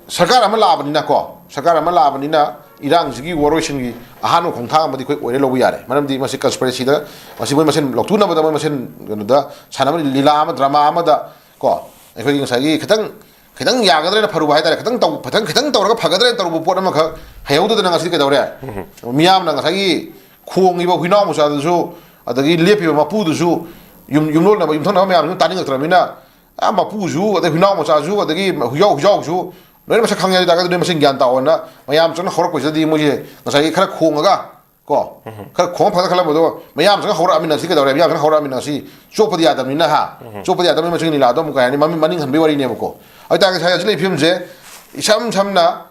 ꯁꯔꯀꯥꯔ ꯑꯃ ꯂꯥꯛꯑꯕꯅꯤꯅꯀꯣ, ꯁꯔꯀꯥꯔ ꯑꯃ ꯂꯥꯛꯑꯕꯅꯤꯅ ꯏꯔꯥꯡꯁꯤꯒꯤ ꯋꯥꯔꯣꯏꯁꯤꯟꯒꯤ ꯑꯍꯥꯟꯕ ꯈꯣꯡꯊꯥꯡ ꯑꯃꯗꯤ ꯑꯩꯈꯣꯏ ꯑꯣꯏꯔꯦ ꯂꯧꯕ ꯌꯥꯔꯦ꯫ ꯃꯔꯝꯗꯤ ꯃꯁꯤ ꯀꯟꯁꯄꯤꯔꯦꯁꯤꯗ, ꯃꯁꯤ ꯃꯣꯏ ꯃꯁꯦꯟ ꯂꯧꯊꯣꯛꯅꯕꯗ, ꯃꯣꯏ ꯃꯁꯦꯟ ꯀꯩꯅꯣꯗ ꯁꯥꯟꯅꯕ ꯂꯤꯂꯥ ꯑꯃ, ꯗ꯭ꯔꯃꯥ ꯑꯃꯗ ꯀꯣ, ꯑꯩꯈꯣꯏꯒꯤ ꯉꯁꯥꯏꯒꯤ ꯈꯤꯇꯪ, ꯈꯤꯇꯪ ꯌꯥꯒꯗ꯭ꯔꯦꯅ ꯐꯔꯨꯕ ꯍꯥꯏꯇꯥꯔꯦ, ꯈꯤꯇꯪ ꯇꯧ-, ꯈꯤꯇꯪ, ꯈꯤꯇꯪ ꯇꯧꯔꯒ ꯐꯒꯗ꯭ꯔꯦꯅ ꯇꯧꯔꯨꯕ ꯄꯣꯠ ꯑꯃꯈꯛ ꯍꯩꯍꯧꯗꯗꯅ ꯉꯁꯤꯗꯤ ꯀꯩꯗꯧꯔꯦ? ꯃꯤꯌꯥꯝꯅ ꯉꯁꯥꯏꯒꯤ ꯈꯣꯡꯉꯤꯕ ꯍꯨꯏꯅꯥꯎ ꯃꯆꯥꯗꯨꯁꯨ, ꯑꯗꯒꯤ ꯂꯦꯞꯄꯤꯕ ꯃꯄꯨꯗꯨꯁꯨ, ꯌꯨꯝ, ꯌꯨꯝꯂꯣꯟꯅꯕ, ꯌꯨꯝꯊꯪꯅꯕ ꯃꯌꯥꯝꯗꯨꯅ ꯇꯥꯅꯤꯡꯉꯛꯇ꯭ꯔꯕꯅꯤꯅ, ꯑ, ꯃꯄꯨꯁꯨ, ꯑꯗꯩ ꯍꯨꯏꯅꯥꯎ ꯃꯆꯥꯁꯨ, ꯑꯗꯒꯤ ꯍꯨꯏꯖꯥꯎ, ꯍꯨꯏꯖꯥꯎꯁꯨ ꯂꯣꯏꯅ ꯃꯁꯛ ꯈꯪꯉꯦ ꯍꯥꯏ ꯇꯥꯔꯒꯗꯤ, ꯅꯣꯏ ꯃꯁꯦꯟ ꯒ꯭ꯌꯥꯟ ꯇꯥꯑꯣꯅ ꯃꯌꯥꯝ ꯆꯪꯅ ꯍꯧꯔꯛꯄꯁꯤꯗꯗꯤ ꯃꯣꯏꯁꯦ ꯉꯁꯥꯏꯒꯤ ꯈꯔ ꯈꯣꯡꯉꯒ ꯀꯣ, ꯈꯔ ꯈꯣꯡ ꯐꯒꯠ ꯈꯜꯂꯝꯕꯗꯣ, ꯃꯌꯥꯝ ꯆꯪꯅ ꯍꯧꯔꯛꯑꯃꯤꯅ ꯁꯤ ꯀꯩꯗꯧꯔꯦ? ꯃꯌꯥꯝ ꯆꯪꯅ ꯍꯧꯔꯛꯑꯃꯤꯅ ꯁꯤ ꯆꯣꯞꯄꯗꯤ ꯌꯥꯗꯕꯅꯤꯅ, ꯍꯥ? ꯆꯣꯞꯄꯗꯤ ꯌꯥꯗꯕꯅꯤꯅ ꯃꯁꯤꯒꯤ ꯂꯤꯂꯥꯗꯣ ꯑꯃꯨꯛ ꯀꯩ ꯍꯥꯏꯅꯤ, ꯃꯃꯤꯡ ꯃꯅꯤꯡ ꯍꯟꯕꯒꯤ ꯋꯥꯔꯤꯅꯦꯕꯀꯣ꯫ ꯑꯗꯨ ꯇꯥꯔꯒꯗꯤ ꯉꯁꯥꯏ ꯍꯧꯖꯤꯛ ꯂꯩꯔꯤꯕ ꯐꯤꯕꯝꯁꯦ ꯏꯁꯝ ꯁꯝꯅ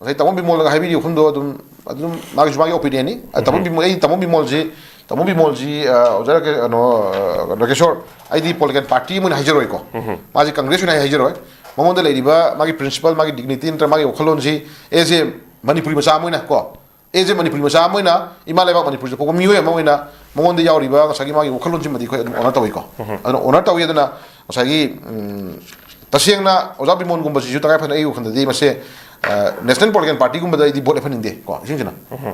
ꯉꯁꯥꯏ ꯇꯥꯃꯣ ꯕꯤꯃꯣꯜꯅꯒ ꯍꯥꯏꯕꯤꯔꯤꯕ ꯋꯥꯐꯝꯗꯣ ꯑꯗꯨꯝ, ꯑꯗꯨꯝ ꯃꯥꯒꯤꯁꯨ ꯃꯥꯒꯤ ꯑꯣꯄꯤꯅꯤꯌꯟꯅꯤ꯫ ꯑ, ꯇꯥꯃꯣ ꯕꯤꯃꯣꯜ, ꯑꯩ ꯇꯥꯃꯣ ꯕꯤꯃꯣꯜꯁꯤ, ꯇꯥꯃꯣ ꯕꯤꯃꯣꯜꯁꯤ, ꯑ, ꯑꯣꯖꯥ ꯔꯥꯀꯦ-, ꯀꯩꯅꯣ, ꯑ, ꯔꯥꯀꯦꯁꯣꯔ, ꯑꯩꯗꯤ ꯄꯣꯂꯤꯇꯤꯀꯦꯜ ꯄꯥꯔꯇꯤ ꯑꯃ ꯑꯣꯏꯅ ꯍꯥꯏꯖꯔꯣꯏꯀꯣ꯫ ꯃꯥꯁꯤ ꯀꯪꯒ꯭ꯔꯦꯁ ꯑꯣꯏꯅ ꯍꯥꯏꯖꯔꯣꯏ꯫ ꯃꯉꯣꯟꯗ ꯂꯩꯔꯤꯕ ꯃꯥꯒꯤ ꯄ꯭ꯔꯤꯟꯁꯤꯄꯜ, ꯃꯥꯒꯤ ꯗꯤꯒꯅꯤꯇꯤ ꯅꯠꯇ꯭ꯔꯒ ꯃꯥꯒꯤ ꯋꯥꯈꯜꯂꯣꯟꯁꯤ ꯑꯦꯁ ꯑꯦ ꯃꯅꯤꯄꯨꯔꯤ ꯃꯆꯥ ꯑꯃ ꯑꯣꯏꯅ ꯀꯣ, ꯑꯦꯁ ꯑꯦ ꯃꯅꯤꯄꯨꯔꯤ ꯃꯆꯥ ꯑꯃ ꯑꯣꯏꯅ, ꯏꯃꯥ ꯂꯩꯕꯥꯛ ꯃꯅꯤꯄꯨꯔꯁꯤꯗ ꯄꯣꯛꯄ ꯃꯤꯑꯣꯏ ꯑꯃ ꯑꯣꯏꯅ ꯃꯉꯣꯟꯗ ꯌꯥꯎꯔꯤꯕ ꯉꯁꯥꯏꯒꯤ ꯃꯥꯒꯤ ꯋꯥꯈꯜꯂꯣꯟꯁꯤꯃꯗꯤ ꯑꯩꯈꯣꯏ ꯑꯗꯨꯝ ꯑꯣꯅꯔ ꯇꯧꯏꯀꯣ꯫ ꯑꯗꯨꯅ ꯑꯣꯅꯔ ꯇꯧꯏ꯫ ꯑꯗꯨꯅ ꯉꯁꯥꯏꯒꯤ, ꯎꯝ, ꯇꯁꯦꯡꯅ ꯑꯣꯖꯥ ꯕꯤꯃꯣꯟꯒꯨꯝꯕꯁꯤꯁꯨ ꯇꯉꯥꯏ ꯐꯗꯅ ꯑꯩꯒꯤ ꯋꯥꯈꯜꯗꯗꯤ ꯃꯁꯦ, ꯑ, ꯅꯦꯁꯅꯦꯜ ꯄꯣꯂꯤꯇꯤꯀꯦꯜ ꯄꯥꯔꯇꯤꯒꯨꯝꯕꯗ ꯑꯩꯗꯤ ꯚꯣꯠ ꯂꯦꯞꯍꯟꯅꯤꯡꯗꯦ ꯀꯣ, ꯏꯁꯤꯡꯁꯤꯅ꯫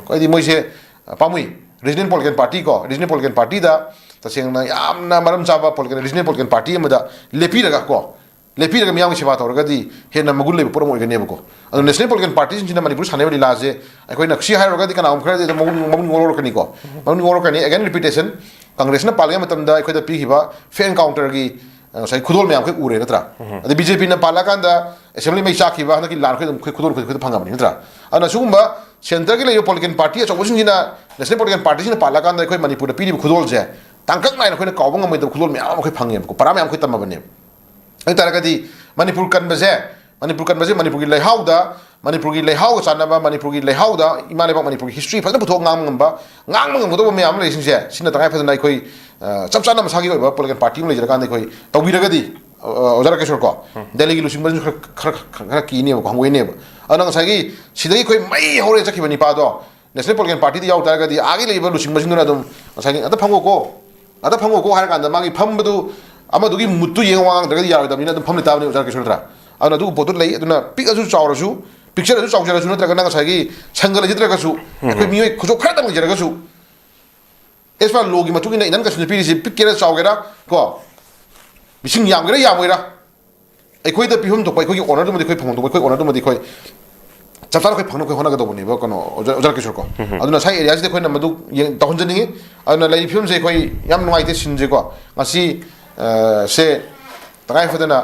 ꯍꯥꯏꯗꯤ ꯃꯣꯏꯁꯦ, ꯑ, ꯄꯥꯝꯃꯨꯏ꯫ ꯔꯤꯖꯅꯦꯜ ꯄꯣꯂꯤꯇꯤꯀꯦꯜ ꯄꯥꯔꯇꯤ ꯀꯣ, ꯔꯤꯖꯅꯦꯜ ꯄꯣꯂꯤꯇꯤꯀꯦꯜ ꯄꯥꯔꯇꯤꯗ ꯇꯁꯦꯡꯅ ꯌꯥꯝꯅ ꯃꯔꯝ ꯆꯥꯕ ꯄꯣꯂꯤꯇꯤꯀꯦꯜ, ꯔꯤꯖꯅꯦꯜ ꯄꯣꯂꯤꯇꯤꯀꯦꯜ ꯄꯥꯔꯇꯤ ꯑꯃꯗ ꯂꯦꯞꯄꯤꯔꯒ ꯀꯣ, ꯂꯦꯞꯄꯤꯔꯒ ꯃꯤꯌꯥꯝꯒꯤ ꯁꯦꯕꯥ ꯇꯧꯔꯒꯗꯤ ꯍꯦꯟꯅ ꯃꯒꯨꯟ ꯂꯩꯕ ꯄꯣꯠ ꯑꯃ ꯑꯣꯏꯒꯅꯦꯕꯀꯣ꯫ ꯑꯗꯣ ꯅꯦꯁꯅꯦꯜ ꯄꯣꯂꯤꯇꯤꯀꯦꯜ ꯄꯥꯔꯇꯤꯁꯤꯡꯁꯤꯅ ꯃꯅꯤꯄꯨꯔ ꯁꯥꯟꯅꯔꯤꯕ ꯂꯤꯂꯥꯁꯦ ꯑꯩꯈꯣꯏꯅ ꯁꯤ ꯍꯥꯏꯔꯨꯔꯒꯗꯤ ꯀꯅꯥꯒꯨꯝꯕ ꯈꯔꯗꯤ ꯑꯗꯨꯝ ꯃꯒꯨꯟ, ꯃꯒꯨꯟ ꯉꯥꯎꯔꯛꯀꯅꯤꯀꯣ꯫ ꯃꯒꯨꯟ ꯉꯥꯎꯔꯛꯀꯅꯤ꯫ Again, repetition, ꯀꯪꯒ꯭ꯔꯦꯁꯅ ꯄꯥꯜꯂꯤꯉꯩ ꯃꯇꯝꯗ ꯑꯩꯈꯣꯏꯗ ꯄꯤꯈꯤꯕ fair encounterꯒꯤ, ꯑ, ꯉꯁꯥꯏ ꯈꯨꯗꯣꯜ ꯃꯌꯥꯝ ꯑꯩꯈꯣꯏ ꯎꯔꯦ ꯅꯠꯇ꯭ꯔꯥ? ꯑꯗꯩ ꯕꯤ ꯖꯦ ꯄꯤꯅ ꯄꯥꯜꯂꯀꯥꯟꯗ ꯑꯦꯁꯦꯝꯕ꯭ꯂꯤ ꯃꯩ ꯆꯥꯛꯈꯤꯕ ꯍꯟꯗꯛꯀꯤ ꯂꯥꯟ ꯑꯩꯈꯣꯏ ꯑꯗꯨꯝ ꯑꯩꯈꯣꯏ ꯈꯨꯗꯣꯜ ꯑꯩꯈꯣꯏ ꯈꯨꯗ ꯐꯪꯉꯕꯅꯤ ꯅꯠꯇ꯭ꯔꯥ? ꯑꯗꯨꯅ ꯁꯤꯒꯨꯝꯕ ꯁꯦꯟꯇꯔꯒꯤ ꯂꯩꯔꯤꯕ ꯄꯣꯂꯤꯇꯤꯀꯦꯜ ꯄꯥꯔꯇꯤ ꯑꯆꯧꯕꯁꯤꯡꯁꯤꯅ, ꯅꯦꯁꯅꯦꯜ ꯄꯣꯂꯤꯇꯤꯀꯦꯜ ꯄꯥꯔꯇꯤꯁꯤꯡꯅ ꯄꯥꯜꯂꯀꯥꯟꯗ ꯑꯩꯈꯣꯏ ꯃꯅꯤꯄꯨꯔꯗ ꯄꯤꯔꯤꯕ ꯈꯨꯗꯣꯜꯁꯦ ꯇꯥꯡꯀꯛ ꯅꯥꯏꯅ ꯑꯩꯈꯣꯏꯅ ꯀꯥꯎꯕ ꯉꯝꯃꯣꯏꯗꯕ ꯈꯨꯗꯣꯜ ꯃꯌꯥꯝ ꯑꯃ ꯑꯩꯈꯣꯏ ꯐꯪꯉꯦꯕꯀꯣ, ꯄꯔꯥ ꯃꯌꯥꯝ ꯑꯩꯈꯣꯏ ꯇꯝꯃꯕꯅꯦꯕ꯫ ꯑꯗꯨ ꯑꯣꯏ ꯇꯥꯔꯒꯗꯤ ꯃꯅꯤꯄꯨꯔ ꯀꯟꯕꯁꯦ, ꯃꯅꯤꯄꯨꯔ ꯀꯟꯕꯁꯦ ꯃꯅꯤꯄꯨꯔꯒꯤ ꯂꯩꯍꯥꯎꯗ, ꯃꯅꯤꯄꯨꯔꯒꯤ ꯂꯩꯍꯥꯎꯒ ꯆꯥꯟꯅꯕ, ꯃꯅꯤꯄꯨꯔꯒꯤ ꯂꯩꯍꯥꯎꯗ, ꯏꯃꯥ ꯂꯩꯕꯥꯛ ꯃꯅꯤꯄꯨꯔꯒꯤ ꯍꯤꯁꯇ꯭ꯔꯤ ꯐꯖꯅ ꯄꯨꯊꯣꯛꯑ ꯉꯥꯡꯕ ꯉꯝꯕ, ꯉꯥꯡꯕ ꯉꯝꯒꯗꯧꯕ ꯃꯌꯥꯝ ꯑꯃ ꯂꯩꯔꯤꯁꯤꯡꯁꯦ, ꯁꯤꯅ ꯇꯉꯥꯏ ꯐꯗꯅ ꯑꯩꯈꯣꯏ, ꯑ, ꯆꯞ ꯆꯥꯅ ꯃꯁꯥꯒꯤ ꯑꯣꯏꯕ ꯄꯣꯂꯤꯇꯤꯀꯦꯜ ꯄꯥꯔꯇꯤ ꯑꯃ ꯂꯩꯖꯔꯀꯥꯟꯗ ꯑꯩꯈꯣꯏ ꯇꯧꯕꯤꯔꯒꯗꯤ, ꯑ, ꯑ, ꯑꯣꯖꯥ ꯔꯥꯀꯦꯁꯣꯔ ꯀꯣ, ꯎꯝ꯫ ꯗꯦꯜꯂꯤꯒꯤ ꯂꯨꯆꯤꯡꯕꯁꯤꯡꯁꯨ ꯈꯔ, ꯈꯔ, ꯈꯔ, ꯈꯔ ꯀꯤꯅꯦꯕꯀꯣ, ꯍꯪꯒꯣꯏꯅꯦꯕ꯫ ꯑꯗꯨꯅ ꯉꯁꯥꯏꯒꯤ ꯁꯤꯗꯒꯤ ꯑꯩꯈꯣꯏ ꯃꯩ ꯍꯧꯔꯦ ꯆꯠꯈꯤꯕ ꯅꯤꯄꯥꯗꯣ, ꯅꯦꯁꯅꯦꯜ ꯄꯣꯂꯤꯇꯤꯀꯦꯜ ꯄꯥꯔꯇꯤꯗ ꯌꯥꯎ ꯇꯥꯔꯒꯗꯤ ꯑꯥꯒꯤ ꯂꯩꯔꯤꯕ ꯂꯨꯆꯤꯡꯕꯁꯤꯡꯗꯨꯅ ꯑꯗꯨꯝ ꯉꯁꯥꯏꯒꯤ "ꯑꯗ ꯐꯝꯉꯣꯀꯣ, ꯑꯗ ꯐꯝꯉꯣꯀꯣ" ꯍꯥꯏꯔ ꯀꯥꯟꯗ ꯃꯥꯒꯤ ꯐꯝꯕꯗꯨ ꯑꯃꯗꯨꯒꯤ ꯃꯨꯠꯇꯨ ꯌꯦꯡꯉ ꯋꯥ ꯉꯥꯡꯗ꯭ꯔꯒꯗꯤ ꯌꯥꯔꯣꯏꯗꯕꯅꯤꯅ ꯑꯗꯨꯝ ꯐꯝꯂꯤ ꯇꯥꯕꯅꯤ, ꯑꯣꯖꯥ ꯀꯤꯁꯣꯔ ꯅꯠꯇ꯭ꯔꯥ? ꯑꯗꯨꯅ ꯑꯗꯨꯒꯨꯝꯕ ꯄꯣꯠꯇꯨ ꯂꯩ꯫ ꯑꯗꯨꯅ ꯄꯤꯛꯑꯁꯨ ꯆꯥꯎꯔꯁꯨ, ꯄꯤꯛꯆꯔꯁꯨ ꯆꯥꯎꯖꯔꯁꯨ, ꯅꯠꯇ꯭ꯔꯒꯅ ꯉꯁꯥꯏꯒꯤ ꯁꯪꯒ ꯂꯩꯖꯗ꯭ꯔꯒꯁꯨ, ꯑꯩꯈꯣꯏ ꯃꯤꯑꯣꯏ ꯈꯨꯗꯣꯞ ꯈꯔꯗꯪ ꯂꯩꯖꯔꯒꯁꯨ, ꯑꯦꯁ ꯄꯥ ꯂꯣꯒꯤ ꯃꯇꯨꯡ ꯏꯟꯅ ꯏꯟꯗꯤꯌꯥꯟ ꯀꯟꯁꯇꯤꯇ꯭ꯌꯨꯁꯟ ꯄꯤꯔꯤꯁꯤ ꯄꯤꯛꯀꯦꯔꯥ ꯆꯥꯎꯒꯦꯔꯥ ꯀꯣ, ꯃꯤꯁꯤꯡ ꯌꯥꯝꯒꯦꯔꯥ ꯌꯥꯝꯃꯣꯏꯔꯥ, ꯑꯩꯈꯣꯏꯗ ꯄꯤꯐꯝ ꯊꯣꯛꯄ, ꯑꯩꯈꯣꯏꯒꯤ ꯑꯣꯅꯔꯗꯨꯃꯗꯤ ꯑꯩꯈꯣꯏ ꯐꯪꯐꯝ ꯊꯣꯛꯄ, ꯑꯩꯈꯣꯏ ꯑꯣꯅꯔꯗꯨꯃꯗꯤ ꯑꯩꯈꯣꯏ ꯆꯞ ꯆꯥꯅ ꯑꯩꯈꯣꯏ ꯐꯪꯅꯕ ꯑꯩꯈꯣꯏ ꯍꯣꯠꯅꯒꯗꯧꯕꯅꯦꯕ, ꯀꯩꯅꯣ, ꯑꯣꯖꯥ, ꯑꯣꯖꯥ ꯀꯤꯁꯣꯔ ꯀꯣ꯫ ꯎꯝ꯫ ꯑꯗꯨꯅ ꯁ꯭ꯋꯥꯏ ꯑꯦꯔꯤꯌꯥꯁꯤꯗ ꯑꯩꯈꯣꯏꯅ ꯃꯗꯨ ꯌꯦꯡ-, ꯇꯧꯍꯟꯖꯅꯤꯡꯉꯤ꯫ ꯑꯗꯨꯅ ꯂꯩꯔꯤꯕ ꯐꯤꯕꯝꯁꯦ ꯑꯩꯈꯣꯏ ꯌꯥꯝ ꯅꯨꯡꯉꯥꯏꯇꯦ ꯁꯤꯟꯁꯦꯀꯣ꯫ ꯉꯁꯤ, ꯑ, ꯁꯦ ꯇꯉꯥꯏ ꯐꯗꯅ,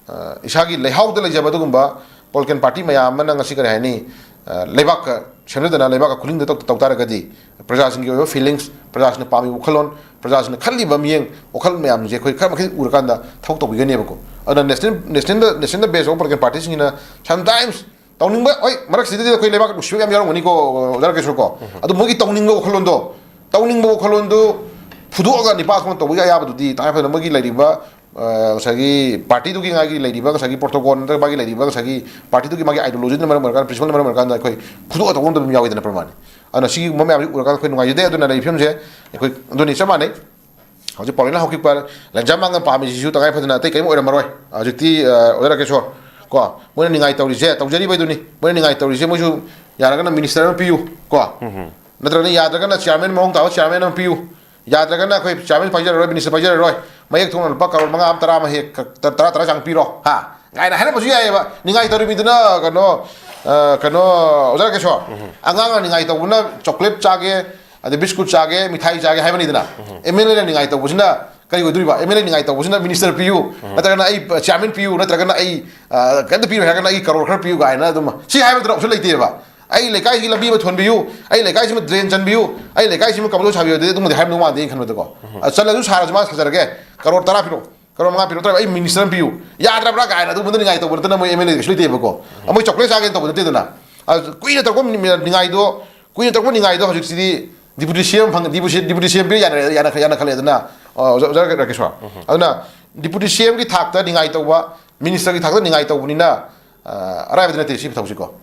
ꯑ, ꯏꯁꯥꯒꯤ ꯂꯩꯍꯥꯎꯗ ꯂꯩꯖꯕ ꯑꯗꯨꯒꯨꯝꯕ ꯄꯣꯂꯤꯇꯤꯀꯦꯜ ꯄꯥꯔꯇꯤ ꯃꯌꯥꯝ ꯑꯃꯅ ꯉꯁꯤ, ꯀꯔꯤ ꯍꯥꯏꯅꯤ, ꯑ, ꯂꯩꯕꯥꯛꯀ ꯁꯦꯝꯖꯗꯅ ꯂꯩꯕꯥꯛꯀ ꯈꯨꯂꯤꯡꯗ ꯇꯧ-, ꯇꯧ ꯇꯥꯔꯒꯗꯤ ꯄ꯭ꯔꯖꯥꯁꯤꯡꯒꯤ ꯑꯣꯏꯕ ꯐꯤꯂꯤꯡꯁ, ꯄ꯭ꯔꯖꯥꯁꯤꯡꯅ ꯄꯥꯝꯃꯤꯕ ꯋꯥꯈꯜꯂꯣꯟ, ꯄ꯭ꯔꯖꯥꯁꯤꯡꯅ ꯈꯜꯂꯤꯕ ꯃꯤꯠꯌꯦꯡ, ꯋꯥꯈꯜ ꯃꯌꯥꯝꯁꯦ ꯑꯩꯈꯣꯏ ꯈꯔ ꯃꯈꯩ ꯎꯔꯀꯥꯟꯗ ꯊꯕꯛ ꯇꯧꯕꯤꯒꯅꯦꯕꯀꯣ꯫ ꯑꯗꯨꯅ ꯅꯦꯁꯅꯦꯜ, ꯅꯦꯁꯅꯦꯜꯗ, ꯅꯦꯁꯅꯦꯜꯗ ꯕꯦꯁ ꯑꯣꯏꯕ ꯄꯣꯂꯤꯇꯤꯀꯦꯜ ꯄꯥꯔꯇꯤꯁꯤꯡꯁꯤꯅ ꯁꯝꯇꯥꯏꯝꯁ ꯇꯧꯅꯤꯡꯕ, ꯍꯣꯏ, ꯃꯔꯛꯁꯤꯗꯗꯤ ꯑꯩꯈꯣꯏ ꯂꯩꯕꯥꯛ ꯅꯨꯡꯁꯤꯕ ꯌꯥꯝ ꯌꯥꯎꯔꯝꯒꯅꯤꯀꯣ, ꯑꯣꯖꯥ ꯔꯥꯀꯦꯁꯣꯔ ꯀꯣ꯫ ꯎꯝ꯫ ꯑꯗꯨ ꯃꯣꯏꯒꯤ ꯇꯧꯅꯤꯡꯕ ꯋꯥꯈꯜꯂꯣꯟꯗꯣ, ꯇꯧꯅꯤꯡꯕ ꯋꯥꯈꯜꯂꯣꯟꯗꯨ ꯐꯨꯗꯣꯛꯑꯒ ꯅꯤꯄꯥ ꯊꯣꯛꯅ ꯇꯧꯕꯒꯤ ꯑꯌꯥꯕꯗꯨꯗꯤ ꯇꯉꯥꯏ ꯐꯗꯅ ꯃꯣꯏꯒꯤ ꯂꯩꯔꯤꯕ, ꯑ, ꯉꯁꯥꯏꯒꯤ ꯄꯥꯔꯇꯤꯗꯨꯒꯤ ꯃꯥꯒꯤ ꯂꯩꯔꯤꯕ ꯉꯁꯥꯏꯒꯤ ꯄ꯭ꯔꯣꯇꯣꯀꯣꯜ ꯅꯠꯇ꯭ꯔꯒ ꯃꯥꯒꯤ ꯂꯩꯔꯤꯕ ꯉꯁꯥꯏꯒꯤ ꯄꯥꯔꯇꯤꯗꯨꯒꯤ ꯃꯥꯒꯤ ꯑꯥꯏꯗꯤꯌꯣꯂꯣꯖꯤꯅ ꯃꯔꯝ ꯑꯣꯏꯔꯀꯥꯟꯗ, ꯄ꯭ꯔꯤꯟꯁꯤꯄꯜꯅ ꯃꯔꯝ ꯑꯣꯏꯔꯀꯥꯟꯗ ꯑꯩꯈꯣꯏ ꯐꯨꯗꯣꯛꯑ ꯇꯧꯕ ꯑꯗꯨꯝ ꯌꯥꯎꯋꯤꯗꯅ ꯄ꯭ꯔꯃꯥꯟꯅꯤ꯫ ꯑꯗꯨꯅ ꯁꯤꯒꯨꯝꯕ ꯃꯌꯥꯝꯁꯤ ꯎꯔꯀꯥꯟꯗ ꯑꯩꯈꯣꯏ ꯅꯨꯡꯉꯥꯏꯖꯗꯦ꯫ ꯑꯗꯨꯅ ꯂꯩꯔꯤꯕ ꯐꯤꯕꯝꯁꯦ ꯑꯩꯈꯣꯏ ꯑꯗꯨꯅꯤ ꯆꯞ ꯃꯥꯟꯅꯩ꯫ ꯍꯧꯖꯤꯛ ꯄꯥꯎꯔꯦꯟꯅ ꯍꯧꯈꯤꯕ ꯂꯟꯖꯥ ꯃꯥꯡꯉ ꯄꯥꯝꯃꯤꯁꯤꯁꯨ ꯇꯉꯥꯏ ꯐꯗꯅ ꯑꯇꯩ ꯀꯔꯤꯝ ꯑꯣꯏꯔꯝꯃꯔꯣꯏ꯫ ꯍꯧꯖꯤꯛꯇꯤ, ꯑ, ꯑꯣꯖꯥ ꯔꯥꯀꯦꯁꯣꯔ ꯀꯣ, ꯃꯣꯏꯅ ꯅꯤꯡꯉꯥꯏ ꯇꯧꯔꯤꯁꯦ, ꯇꯧꯖꯔꯤꯕꯗꯨꯅꯤ꯫ ꯃꯣꯏꯅ ꯅꯤꯡꯉꯥꯏ ꯇꯧꯔꯤꯁꯦ, ꯃꯣꯏꯁꯨ ꯌꯥꯔꯒꯅ ꯃꯤꯅꯤꯁꯇꯔ ꯑꯃ ꯄꯤꯌꯨ ꯀꯣ, ꯎꯝ꯫ ꯅꯠꯇ꯭ꯔꯒꯅ ꯌꯥꯗ꯭ꯔꯒꯅ ꯆꯤꯌꯥꯔꯃꯦꯟ ꯃꯑꯣꯡ ꯇꯥꯕ ꯆꯤꯌꯥꯔꯃꯦꯟ ꯑꯃ ꯄꯤꯌꯨ, ꯌꯥꯗ꯭ꯔꯒꯅ ꯑꯩꯈꯣꯏ ꯆꯤꯌꯥꯔꯃꯦꯟ ꯄꯥꯏꯖꯔꯔꯣꯏ, ꯃꯤꯅꯤꯁꯇꯔ ꯄꯥꯏꯖꯔꯔꯣꯏ, ꯃꯌꯦꯛ ꯊꯣꯡꯅ ꯂꯨꯄꯥ ꯀꯔꯣꯔ ꯃꯉꯥ ꯑꯃ, ꯇꯔꯥ ꯑꯃ ꯍꯦꯛ, ꯇꯔꯥ, ꯇꯔꯥ ꯆꯥꯡ ꯄꯤꯔꯣ, ꯍꯥ, ꯀꯥꯏꯅ ꯍꯥꯏꯔꯝꯕꯁꯨ ꯌꯥꯏꯑꯕ꯫ ꯅꯤꯡꯉꯥꯏ ꯇꯧꯔꯤꯕ ꯃꯤꯗꯨꯅ ꯀꯩꯅꯣ, ꯑ, ꯀꯩꯅꯣ, ꯑꯣꯖꯥ ꯔꯥꯀꯦꯁꯣꯔ, ꯎꯝ꯫ ꯑꯉꯥꯡꯅ ꯅꯤꯡꯉꯥꯏ ꯇꯧꯕꯅ ꯆꯣꯀ꯭ꯂꯦꯠ ꯆꯥꯒꯦ, ꯑꯗꯩ ꯕꯤꯁꯀꯨꯠ ꯆꯥꯒꯦ, ꯃꯤꯊꯥꯏ ꯆꯥꯒꯦ ꯍꯥꯏꯕꯅꯤꯗꯅ꯫ ꯎꯝ꯫ ꯑꯦꯝ ꯑꯦꯜ ꯑꯦꯅ ꯅꯤꯡꯉꯥꯏ ꯇꯧꯕꯁꯤꯅ ꯀꯔꯤ ꯑꯣꯏꯗꯣꯔꯤꯕ? ꯑꯦꯝ ꯑꯦꯜ ꯑꯦ ꯅꯤꯡꯉꯥꯏ ꯇꯧꯕꯁꯤꯅ ꯃꯤꯅꯤꯁꯇꯔ ꯄꯤꯌꯨ, ꯎꯝ꯫ ꯅꯠꯇ꯭ꯔꯒꯅ ꯑꯩ ꯆꯤꯌꯥꯔꯃꯦꯟ ꯄꯤꯌꯨ, ꯅꯠꯇ꯭ꯔꯒꯅ ꯑꯩ, ꯑ, ꯀꯩꯝꯇ ꯄꯤꯔꯣꯏ ꯍꯥꯏꯔꯒꯅ ꯑꯩ ꯀꯔꯣꯔ ꯈꯔ ꯄꯤꯌꯨ ꯀꯥꯏꯅ ꯑꯗꯨꯝ ꯁꯤ ꯍꯥꯏꯕꯗꯨꯅ ꯑꯣꯞꯁꯟ ꯂꯩꯇꯦꯕ꯫ ꯑꯩ ꯂꯩꯀꯥꯏꯁꯤꯒꯤ ꯂꯝꯕꯤ ꯑꯃ ꯊꯣꯟꯕꯤꯌꯨ, ꯑꯩ ꯂꯩꯀꯥꯏꯁꯤꯃ ꯗ꯭ꯔꯦꯟ ꯆꯟꯕꯤꯌꯨ, ꯑꯩ ꯂꯩꯀꯥꯏꯁꯤꯃ ꯀꯃꯗꯣ ꯁꯥꯕꯤꯌꯨ, ꯑꯗꯨꯗꯤ ꯑꯗꯨꯝꯕꯗꯤ ꯍꯥꯏꯔꯝꯗꯧ ꯃꯥꯟꯗꯦ ꯑꯩꯅ ꯈꯟꯕꯗꯀꯣ꯫ ꯑ, ꯆꯜꯂꯁꯨ ꯁꯥꯔꯁꯨ ꯃꯥ ꯁꯥꯖꯔꯒꯦ, ꯀꯔꯣꯔ ꯇꯔꯥ ꯄꯤꯔꯛꯑꯣ, ꯀꯔꯣꯔ ꯃꯉꯥ ꯄꯤꯔꯛꯑꯣ, ꯇꯔꯥ, ꯑꯩ ꯃꯤꯅꯤꯁꯇꯔ ꯑꯃ ꯄꯤꯌꯨ, ꯌꯥꯗ꯭ꯔꯕ꯭ꯔꯥ ꯀꯥꯏꯅ ꯑꯗꯨꯒꯨꯝꯕꯗ ꯅꯤꯡꯉꯥꯏ ꯇꯧꯕ ꯅꯠꯇꯅ ꯃꯣꯏ ꯑꯦꯝ ꯑꯦꯜ ꯑꯦ ꯀꯩꯁꯨ ꯂꯩꯇꯦꯕꯀꯣ꯫ ꯃꯣꯏ ꯆꯣꯀ꯭ꯂꯦꯠ ꯆꯥꯒꯦꯅ ꯇꯧꯕ ꯅꯠꯇꯦꯗꯅ꯫ ꯑ, ꯀꯨꯏꯅ ꯇꯧꯔꯛꯄ ꯅꯤꯡꯉꯥꯏꯗꯣ, ꯀꯨꯏꯅ ꯇꯧꯔꯛꯄ ꯅꯤꯡꯉꯥꯏꯗꯣ ꯍꯧꯖꯤꯛꯁꯤꯗꯤ ꯗꯤꯄꯨꯇꯤ ꯁꯤ ꯑꯦꯝ ꯐꯪ-, ꯗꯤꯄꯨꯇꯤ, ꯗꯤꯄꯨꯇꯤ ꯁꯤ ꯑꯦꯝ ꯄꯤꯔ ꯌꯥꯅ-, ꯌꯥꯅ-, ꯌꯥꯅꯈꯠꯂꯦꯗꯅ, ꯑ, ꯑꯣꯖꯥ, ꯑꯣꯖꯥ ꯔꯥꯀꯦꯁꯣꯔ꯫ ꯑꯗꯨꯅ ꯗꯤꯄꯨꯇꯤ ꯁꯤ ꯑꯦꯝꯒꯤ ꯊꯥꯛꯇ ꯅꯤꯡꯉꯥꯏ ꯇꯧꯕ, ꯃꯤꯅꯤꯁꯇꯔꯒꯤ ꯊꯥꯛꯇ ꯅꯤꯡꯉꯥꯏ ꯇꯧꯕꯅꯤꯅ, ꯑ, ꯑꯔꯥꯏꯕꯗꯤ ꯅꯠꯇꯦ ꯁꯤ ꯊꯕꯛꯁꯤꯀꯣ꯫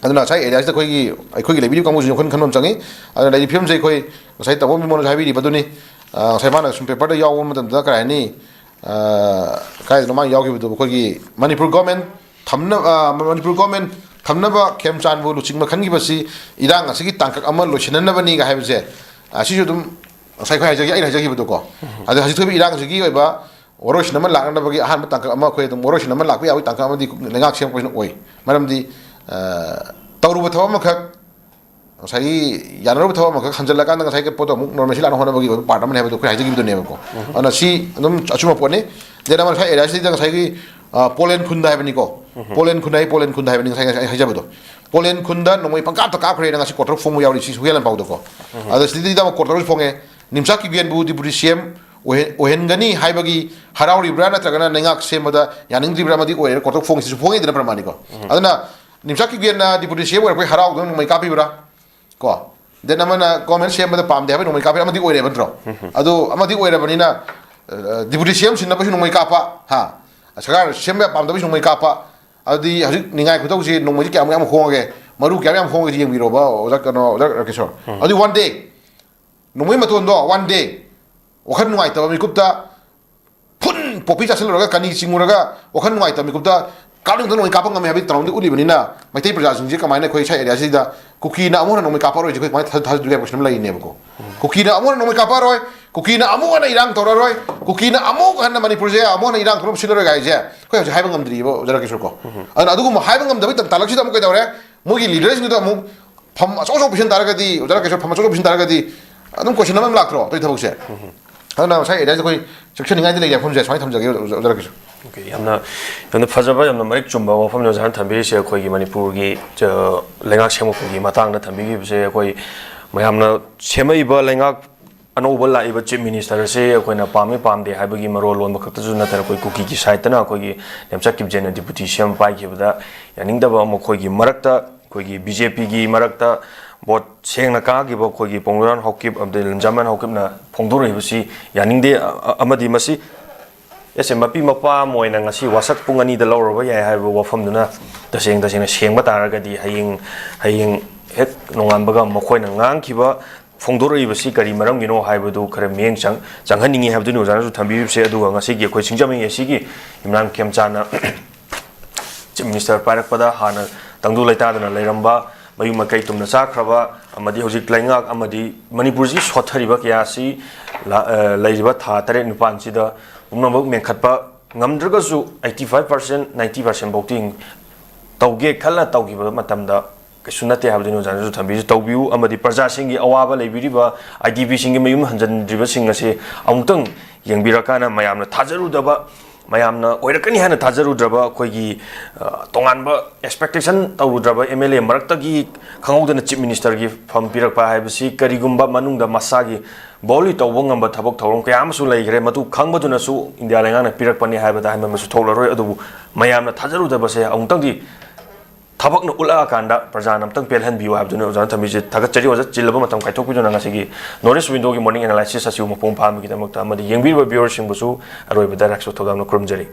ꯑꯗꯨꯅ ꯉꯁꯥꯏ ꯑꯦꯔꯤꯌꯥꯁꯤꯗ ꯑꯩꯈꯣꯏꯒꯤ, ꯑꯩꯈꯣꯏꯒꯤ ꯂꯩꯕꯤꯔꯤꯕ ꯀꯥꯡꯕꯨꯁꯤꯡꯁꯨ ꯑꯩꯈꯣꯏꯅ ꯈꯟꯕ ꯑꯃ ꯆꯪꯉꯤ꯫ ꯑꯗꯨꯅ ꯂꯩꯔꯤꯕ ꯐꯤꯕꯝꯁꯦ ꯑꯩꯈꯣꯏ ꯉꯁꯥꯏ ꯇꯥꯃꯣ ꯕꯤꯃꯣꯜꯅꯁꯨ ꯍꯥꯏꯕꯤꯔꯤꯕ ꯑꯗꯨꯅꯤ꯫ ꯑ, ꯉꯁꯥꯏ ꯃꯥꯅ ꯁꯨꯝ ꯄꯦꯄꯔꯗ ꯌꯥꯎꯕ ꯃꯇꯝꯗ ꯀꯔꯤ ꯍꯥꯏꯅꯤ, ꯑ, ꯀꯥꯏꯗꯅꯣ ꯃꯥꯅ ꯌꯥꯎꯈꯤꯕꯗꯨꯕꯨ, ꯑꯩꯈꯣꯏꯒꯤ ꯃꯅꯤꯄꯨꯔ ꯒꯣꯔꯃꯦꯟ ꯊꯝꯅ-, ꯑ, ꯃꯅꯤꯄꯨꯔ ꯒꯣꯔꯃꯦꯟ ꯊꯝꯅꯕ ꯈꯦꯝꯆꯥꯟꯕꯨ ꯂꯨꯆꯤꯡꯕ ꯈꯟꯈꯤꯕꯁꯤ ꯏꯔꯥꯡ ꯑꯁꯤꯒꯤ ꯇꯥꯡꯀꯛ ꯑꯃ ꯂꯣꯏꯁꯤꯟꯅꯅꯕꯅꯤꯒ ꯍꯥꯏꯕꯁꯦ, ꯑꯁꯤꯁꯨ ꯑꯗꯨꯝ ꯉꯁꯥꯏ ꯑꯩꯈꯣꯏ ꯍꯥꯏꯖꯈꯤ-, ꯑꯩꯅ ꯍꯥꯏꯖꯈꯤꯕꯗꯣ ꯀꯣ꯫ ꯑꯗꯣ ꯍꯧꯖꯤꯛ ꯊꯣꯛꯏꯕ ꯏꯔꯥꯡꯁꯤꯒꯤ ꯑꯣꯏꯕ ꯋꯥꯔꯣꯏꯁꯤꯟ ꯑꯃ ꯂꯥꯛꯅꯅꯕꯒꯤ ꯑꯍꯥꯟꯕ ꯇꯥꯡꯀꯛ ꯑꯃ, ꯑꯩꯈꯣꯏ ꯑꯗꯨꯝ ꯋꯥꯔꯣꯏꯁꯤꯟ ꯑꯃ ꯂꯥꯛꯄ ꯌꯥꯕꯒꯤ ꯇꯥꯡꯀꯛ ꯑꯃꯗꯤ ꯂꯩꯉꯥꯛ ꯁꯦꯝꯃꯛꯄꯁꯤꯅ ꯑꯣꯏ꯫ ꯃꯔꯝꯗꯤ, ꯑ, ꯇꯧꯔꯨꯕ ꯊꯕꯛ ꯑꯃꯈꯛ, ꯉꯁꯥꯏꯒꯤ ꯌꯥꯅꯔꯨꯕ ꯊꯕꯛ ꯑꯃꯈꯛ ꯍꯟꯖꯜꯂꯀꯥꯟꯗ ꯉꯁꯥꯏꯒꯤ ꯄꯣꯠꯇꯣ ꯑꯃꯨꯛ ꯅꯣꯔꯃꯦꯜꯁꯤ ꯂꯥꯛꯅ ꯍꯣꯠꯅꯕꯒꯤ ꯑꯣꯏꯕ ꯄꯥꯔꯠ ꯑꯃꯅꯤ ꯍꯥꯏꯕꯗꯣ ꯑꯩꯈꯣꯏ ꯍꯥꯏꯖꯈꯤꯕꯗꯨꯅꯦꯕꯀꯣ꯫ ꯑꯗꯨꯅ ꯁꯤ ꯑꯗꯨꯝ ꯑꯆꯨꯝꯕ ꯄꯣꯠꯅꯤ꯫ ꯗꯦꯟ ꯑꯃ ꯉꯁꯥꯏ ꯑꯦꯔꯤꯌꯥꯁꯤꯗ ꯉꯁꯥꯏꯒꯤ, ꯑ, ꯄꯣꯂꯦꯟ ꯈꯨꯟꯗ ꯍꯥꯏꯕꯅꯤꯀꯣ꯫ ꯄꯣꯂꯦꯟ ꯈꯨꯟꯗ ꯍꯥꯏ, ꯄꯣꯂꯦꯟ ꯈꯨꯟꯗ ꯍꯥꯏꯕꯅꯤ ꯉꯁꯥꯏ, ꯉꯁꯥꯏ ꯑꯩ ꯍꯥꯏꯖꯕꯗꯣ꯫ ꯄꯣꯂꯦꯟ ꯈꯨꯟꯗ ꯅꯣꯡꯃꯩ ꯄꯪꯀꯥꯞꯇ ꯀꯥꯞꯈ꯭ꯔꯦꯅ ꯉꯁꯤ ꯀꯣꯔꯠꯇ ꯐꯣꯡꯕ ꯌꯥꯎꯔꯤ, ꯁꯤ ꯁꯨꯍꯦꯜ ꯂꯥꯟꯐꯥꯎꯗꯀꯣ꯫ ꯑꯗ ꯁꯤꯗꯩꯗ ꯑꯃꯨꯛ ꯀꯣꯔꯠꯇ ꯐꯣꯡꯉꯦ꯫ ꯅꯤꯝꯆꯥꯛ ꯀꯤꯒꯦꯟꯕꯨ ꯗꯤꯄꯨꯇꯤ ꯁꯤ ꯑꯦꯝ ꯑꯣꯏꯍꯟ-, ꯑꯣꯏꯍꯟꯒꯅꯤ ꯍꯥꯏꯕꯒꯤ ꯍꯔꯥꯎꯔꯤꯕ꯭ꯔꯥ ꯅꯠꯇ꯭ꯔꯒꯅ ꯂꯩꯉꯥꯛ ꯁꯦꯝꯕꯗ ꯌꯥꯅꯤꯡꯗ꯭ꯔꯤꯕ꯭ꯔꯥ ꯑꯃꯗꯤ ꯑꯣꯏꯔꯦ, ꯀꯣꯔꯠꯇ ꯐꯣꯡꯉꯤꯁꯤꯁꯨ ꯐꯣꯡꯉꯤꯗꯅ ꯄ꯭ꯔꯃꯥꯅꯤꯀꯣ꯫ ꯑꯗꯨꯅ ꯅꯤꯝꯆꯥꯛ ꯀꯤꯒꯦꯟꯅ ꯗꯤꯄꯨꯇꯤ ꯁꯤ ꯑꯦꯝ ꯑꯣꯏꯔꯛꯄꯒꯤ ꯍꯔꯥꯎꯗꯨꯅ ꯅꯣꯡꯃꯩ ꯀꯥꯞꯄꯤꯕ꯭ꯔꯥ? ꯀꯣ, ꯗꯦꯟ ꯑꯃꯅ ꯒꯣꯔꯃꯦꯟ ꯁꯦꯝꯕꯗ ꯄꯥꯝꯗꯦ ꯍꯥꯏꯕ ꯅꯣꯡꯃꯩ ꯀꯥꯞꯄꯤ ꯑꯃꯗꯤ ꯑꯣꯏꯔꯦꯕ ꯅꯠꯇ꯭ꯔꯣ? ꯑꯗꯨ ꯑꯃꯗꯤ ꯑꯣꯏꯔꯕꯅꯤꯅ, ꯑ, ꯗꯤꯄꯨꯇꯤ ꯁꯤ ꯑꯦꯝ ꯁꯤꯟꯅꯕꯁꯨ ꯅꯣꯡꯃꯩ ꯀꯥꯞꯄ, ꯍꯥ? ꯁꯔꯀꯥꯔ ꯁꯦꯝꯕ ꯄꯥꯝꯗꯕꯁꯨ ꯅꯣꯡꯃꯩ ꯀꯥꯞꯄ꯫ ꯑꯗꯨꯗꯤ ꯍꯧꯖꯤꯛ ꯅꯤꯡꯉꯥꯏ ꯈꯨꯇꯧꯁꯤ ꯅꯣꯡꯃꯩꯁꯤ ꯀꯌꯥꯃꯨꯛ ꯌꯥꯝ ꯍꯣꯡꯉꯒꯦ, ꯃꯔꯨ ꯀꯌꯥꯃꯨꯛ ꯌꯥꯝ ꯍꯣꯡꯉꯒꯦ ꯌꯦꯡꯕꯤꯔꯣꯕ, ꯑꯣꯖꯥ, ꯀꯩꯅꯣ, ꯑꯣꯖꯥ ꯔꯥꯀꯦꯁꯣꯔ꯫ ꯑꯗꯨꯗꯤ ꯋꯥꯟ ꯗꯦ, ꯅꯣꯡꯃꯩ ꯃꯇꯣꯟꯗꯣ ꯋꯥꯟ ꯗꯦ, ꯋꯥꯈꯜ ꯅꯨꯡꯉꯥꯏꯇꯕ ꯃꯤꯀꯨꯞꯇ ꯐꯨꯟ ꯄꯣꯄꯤ ꯆꯥꯁꯤꯜꯂꯨꯔꯒ ꯀꯅꯤ ꯆꯤꯡꯉꯨꯔꯒ ꯋꯥꯈꯜ ꯅꯨꯡꯉꯥꯏꯇꯕ ꯃꯤꯀꯨꯞꯇ ꯀꯥꯞꯅꯤꯡꯗꯅ ꯅꯣꯡꯃꯩ ꯀꯥꯞꯄ ꯉꯝꯃꯦ ꯍꯥꯏꯕꯒꯤ ꯇꯧꯔꯝꯗꯤ ꯎꯠꯂꯤꯕꯅꯤꯅ ꯃꯩꯇꯩ ꯄ꯭ꯔꯖꯥꯁꯤꯡꯁꯦ ꯀꯃꯥꯏꯅ ꯑꯩꯈꯣꯏ ꯁ꯭ꯋꯥꯏ ꯑꯦꯔꯤꯌꯥꯁꯤꯗ ꯀꯨꯀꯤꯅ ꯑꯃꯨꯛ ꯍꯟꯅ ꯅꯣꯡꯃꯩ ꯀꯥꯞꯄꯔꯣꯏꯁꯦ ꯑꯩꯈꯣꯏ ꯀꯃꯥꯏꯅ ꯊꯥꯖ-, ꯊꯥꯖꯗꯣꯏꯒꯦ ꯍꯥꯏꯕ ꯀꯣꯏꯁꯟ ꯑꯃ ꯂꯩꯔꯤꯅꯦꯕꯀꯣ꯫ ꯀꯨꯀꯤꯅ ꯑꯃꯨꯛ ꯍꯟꯅ ꯅꯣꯡꯃꯩ ꯀꯥꯞꯄꯔꯣꯏ, ꯀꯨꯀꯤꯅ ꯑꯃꯨꯛ ꯍꯟꯅ ꯏꯔꯥꯡ ꯇꯧꯔꯔꯣꯏ, ꯀꯨꯀꯤꯅ ꯑꯃꯨꯛ ꯍꯟꯅ ꯏꯔꯥꯡ ꯊꯣꯛꯅꯕ ꯁꯤꯜꯂꯔꯣꯏ ꯍꯥꯏꯁꯦ ꯑꯩꯈꯣꯏ ꯍꯧꯖꯤꯛ ꯍꯥꯏꯕ ꯉꯝꯗ꯭ꯔꯤꯕ, ꯑꯣꯖꯥ ꯔꯥꯀꯦꯁꯣꯔ ꯀꯣ꯫ ꯑꯗꯨꯅ ꯑꯗꯨꯒꯨꯝꯕ ꯍꯥꯏꯕ ꯉꯝꯗꯕꯒꯤ ꯇꯥꯂꯛꯁꯤꯗ ꯑꯃꯨꯛ ꯀꯩꯗꯧꯔꯦ? ꯃꯣꯏꯒꯤ ꯂꯤꯗꯔꯁꯤꯡꯗꯨꯗ ꯑꯃꯨꯛ ꯐꯝ ꯑꯆꯧ ꯑꯆꯧꯕ ꯄꯤꯁꯤꯟ ꯇꯥꯔꯒꯗꯤ, ꯑꯣꯖꯥ ꯔꯥꯀꯦꯁꯣꯔ, ꯐꯝ ꯑꯆꯧ ꯑꯆꯧꯕ ꯄꯤꯁꯤꯟ ꯇꯥꯔꯒꯗꯤ ꯑꯗꯨꯝ ꯀꯣꯏꯁꯟ ꯑꯃ ꯑꯗꯨꯝ ꯂꯥꯛꯇ꯭ꯔꯣ ꯑꯗꯨꯒꯤ ꯊꯕꯛꯁꯦ? ꯑꯗꯨꯅ ꯉꯁꯥꯏ ꯑꯦꯔꯤꯌꯥꯁꯤꯗ ꯑꯩꯈꯣꯏ ꯆꯦꯛꯁꯤꯟꯅꯤꯡꯉꯥꯏꯗꯤ ꯂꯩꯔꯦ ꯃꯐꯝꯁꯦ, ꯁꯨꯃꯥꯏꯅ ꯊꯝꯖꯒꯦ, ꯑꯣꯖꯥ ꯔꯥꯀꯦꯁꯣꯔ꯫ ꯑꯣꯀꯦ, ꯌꯥꯝꯅ, ꯌꯥꯝꯅ ꯐꯖꯕ, ꯌꯥꯝꯅ ꯃꯔꯤꯛ ꯆꯨꯝꯕ ꯋꯥꯐꯝꯅꯤ ꯑꯣꯖꯥꯅ ꯊꯝꯕꯤꯔꯤꯁꯦ꯫ ꯑꯩꯈꯣꯏꯒꯤ ꯃꯅꯤꯄꯨꯔꯒꯤ, ꯑ, ꯂꯩꯉꯥꯛ ꯁꯦꯝꯒꯠꯄꯒꯤ ꯃꯇꯥꯡꯗ ꯊꯝꯕꯤꯈꯤꯕꯁꯦ, ꯑꯩꯈꯣꯏ ꯃꯌꯥꯝꯅ ꯁꯦꯝꯃꯛꯏꯕ ꯂꯩꯉꯥꯛ ꯑꯅꯧꯕ ꯂꯥꯛꯏꯕ Chief Minister ꯑꯁꯤ ꯑꯩꯈꯣꯏꯅ ꯄꯥꯝꯃꯤ ꯄꯥꯝꯗꯦ ꯍꯥꯏꯕꯒꯤ ꯃꯔꯣꯜ ꯂꯣꯟꯕ ꯈꯛꯇꯁꯨ ꯅꯠꯇꯅ, ꯑꯩꯈꯣꯏ ꯀꯨꯀꯤꯒꯤ side ꯇꯅ ꯑꯩꯈꯣꯏꯒꯤ ꯅꯦꯝꯆꯥ ꯀꯤꯞꯖꯦꯟꯅ deputy C M ꯄꯥꯏꯈꯤꯕꯗ ꯌꯥꯅꯤꯡꯗꯕ, ꯃꯈꯣꯏꯒꯤ ꯃꯔꯛꯇ ꯑꯩꯈꯣꯏꯒꯤ B J P ꯒꯤ ꯃꯔꯛꯇ vote ꯁꯦꯡꯅ ꯀꯥꯈꯤꯕ ꯑꯩꯈꯣꯏꯒꯤ ꯄꯣꯡꯂꯨꯔꯥꯟ ꯍꯥꯎꯀꯤꯞ ꯑꯃꯗꯤ ꯂꯟꯖꯥꯃꯦꯟ ꯍꯥꯎꯀꯤꯞꯅ ꯐꯣꯡꯗꯣꯔꯛꯏꯕꯁꯤ ꯌꯥꯅꯤꯡꯗꯦ꯫ ꯑ-, ꯑ-, ꯑꯃꯗꯤ ꯃꯁꯤ ꯑꯦꯁ ꯑꯦ ꯃꯄꯤ ꯃꯄꯥ ꯑꯃ ꯑꯣꯏꯅ ꯉꯁꯤ ꯋꯥꯁꯛ ꯄꯨꯡ ꯑꯅꯤꯗ ꯂꯧꯔꯕ ꯌꯥꯏ ꯍꯥꯏꯕ ꯋꯥꯐꯝꯗꯨꯅ ꯇꯁꯦꯡ ꯇꯁꯦꯡꯅ ꯁꯦꯡꯕ ꯇꯥꯔꯒꯗꯤ, ꯍꯌꯦꯡ, ꯍꯌꯦꯡ ꯍꯦꯛ ꯅꯣꯡꯉꯥꯟꯕꯒ ꯃꯈꯣꯏꯅ ꯉꯥꯡꯈꯤꯕ ꯐꯣꯡꯗꯣꯔꯛꯏꯕꯁꯤ ꯀꯔꯤ ꯃꯔꯝꯒꯤꯅꯣ ꯍꯥꯏꯕꯗꯨ ꯈꯔ ꯃꯤꯠꯌꯦꯡ ꯆꯪ-, ꯆꯪꯍꯟꯅꯤꯡꯉꯤ ꯍꯥꯏꯕꯗꯨꯅꯤ ꯑꯣꯖꯥꯅꯁꯨ ꯊꯝꯕꯤꯔꯤꯕꯁꯦ꯫ ꯑꯗꯨꯒ ꯉꯁꯤꯒꯤ ꯑꯩꯈꯣꯏ ꯁꯤꯡꯖꯃꯩ ꯑꯦ ꯁꯤꯒꯤ ꯏꯝꯔꯥꯟ ꯈꯦꯝꯆꯥꯅ Chief Minister ꯄꯥꯏꯔꯛꯄꯗ ꯍꯥꯟꯅ ꯇꯪꯗꯨ ꯂꯩꯇꯥꯗꯅ ꯂꯩꯔꯝꯕ, ꯃꯌꯨꯝ ꯃꯀꯩ ꯇꯨꯝꯅ ꯆꯥꯈ꯭ꯔꯕ, ꯑꯃꯗꯤ ꯍꯧꯖꯤꯛ ꯂꯩꯉꯥꯛ ꯑꯃꯗꯤ ꯃꯅꯤꯄꯨꯔꯁꯤ ꯁꯣꯠꯊꯔꯤꯕ ꯀꯌꯥ ꯑꯁꯤ ꯂꯥ-, ꯑ, ꯂꯩꯔꯤꯕ ꯊꯥ ꯇꯔꯦꯠ ꯅꯤꯄꯥꯟꯁꯤꯗ ꯄꯨꯝꯅꯃꯛ ꯃꯦꯟꯈꯠꯄ ꯉꯝꯗ꯭ꯔꯒꯁꯨ eighty five percent, ninety percent ꯐꯥꯎꯗꯤ ꯇꯧꯒꯦ ꯈꯜꯂ ꯇꯧꯈꯤꯕ ꯃꯇꯝꯗ ꯀꯩꯁꯨ ꯅꯠꯇꯦ ꯍꯥꯏꯕꯗꯨꯅꯤ ꯑꯣꯖꯥꯅꯁꯨ ꯊꯝꯕꯤꯔꯤꯁꯤ꯫ ꯇꯧꯕꯤꯌꯨ꯫ ꯑꯃꯗꯤ ꯄ꯭ꯔꯖꯥꯁꯤꯡꯒꯤ ꯑꯋꯥꯕ ꯂꯩꯕꯤꯔꯤꯕ, I D P ꯁꯤꯡꯒꯤ ꯃꯌꯨꯝ ꯍꯟꯖꯤꯟꯗ꯭ꯔꯤꯕꯁꯤꯡ ꯑꯁꯤ ꯑꯃꯨꯛꯇꯪ ꯌꯦꯡꯕꯤꯔꯀꯥꯟꯗ ꯃꯌꯥꯝꯅ ꯊꯥꯖꯔꯨꯗꯕ, ꯃꯌꯥꯝꯅ ꯑꯣꯏꯔꯛꯀꯅꯤ ꯍꯥꯏꯅ ꯊꯥꯖꯔꯨꯗ꯭ꯔꯕ, ꯑꯩꯈꯣꯏꯒꯤ, ꯑ, ꯇꯣꯉꯥꯟꯕ expectation ꯇꯧꯔꯨꯗ꯭ꯔꯕ M L A ꯃꯔꯛꯇꯒꯤ ꯈꯪꯍꯧꯗꯅ Chief Minister ꯒꯤ ꯐꯝ ꯄꯤꯔꯛꯄ ꯍꯥꯏꯕꯁꯤ ꯀꯔꯤꯒꯨꯝꯕ ꯃꯅꯨꯡꯗ ꯃꯁꯥꯒꯤ boldly ꯇꯧꯕ ꯉꯝꯕ ꯊꯕꯛ ꯊꯧꯔꯝ ꯀꯌꯥ ꯑꯃꯁꯨ ꯂꯩꯈ꯭ꯔꯦ꯫ ꯃꯗꯨ ꯈꯪꯕꯗꯨꯅꯁꯨ ꯏꯟꯗꯤꯌꯥ ꯂꯩꯉꯥꯛꯅ ꯄꯤꯔꯛꯄꯅꯤ ꯍꯥꯏꯕꯗ ꯍꯥꯏꯕ ꯑꯃꯁꯨ ꯊꯣꯛꯂꯔꯣꯏ꯫ ꯑꯗꯨꯕꯨ ꯃꯌꯥꯝꯅ ꯊꯥꯖꯔꯨꯗꯕꯁꯦ ꯑꯃꯨꯛꯇꯪꯗꯤ ꯊꯕꯛꯅ ꯎꯠꯂꯛꯑꯀꯥꯟꯗ ꯄ꯭ꯔꯖꯥꯅ ꯑꯃꯨꯛꯇꯪ ꯄꯦꯜꯍꯟꯕꯤꯌꯨ ꯍꯥꯏꯕꯗꯨꯅꯤ ꯑꯣꯖꯥꯅ ꯊꯝꯕꯤꯔꯤꯁꯦ꯫ ꯊꯥꯒꯠꯆꯔꯤ ꯑꯣꯖꯥ, ꯆꯤꯜꯂꯕ ꯃꯇꯝ ꯀꯥꯏꯊꯣꯛꯄꯤꯗꯨꯅ ꯉꯁꯤꯒꯤ North East Window ꯒꯤ morning analysis ꯑꯁꯤꯕꯨ ꯃꯄꯨꯡ ꯐꯥꯍꯟꯕꯒꯤꯗꯃꯛꯇ ꯑꯃꯗꯤ ꯌꯦꯡꯕꯤꯔꯤꯕ viewer ꯁꯤꯡꯕꯨꯁꯨ ꯑꯔꯣꯏꯕꯗ ꯔꯥꯏꯛꯁꯣ ꯊꯧꯗꯥꯝꯅ ꯈꯨꯔꯨꯝꯖꯔꯤ꯫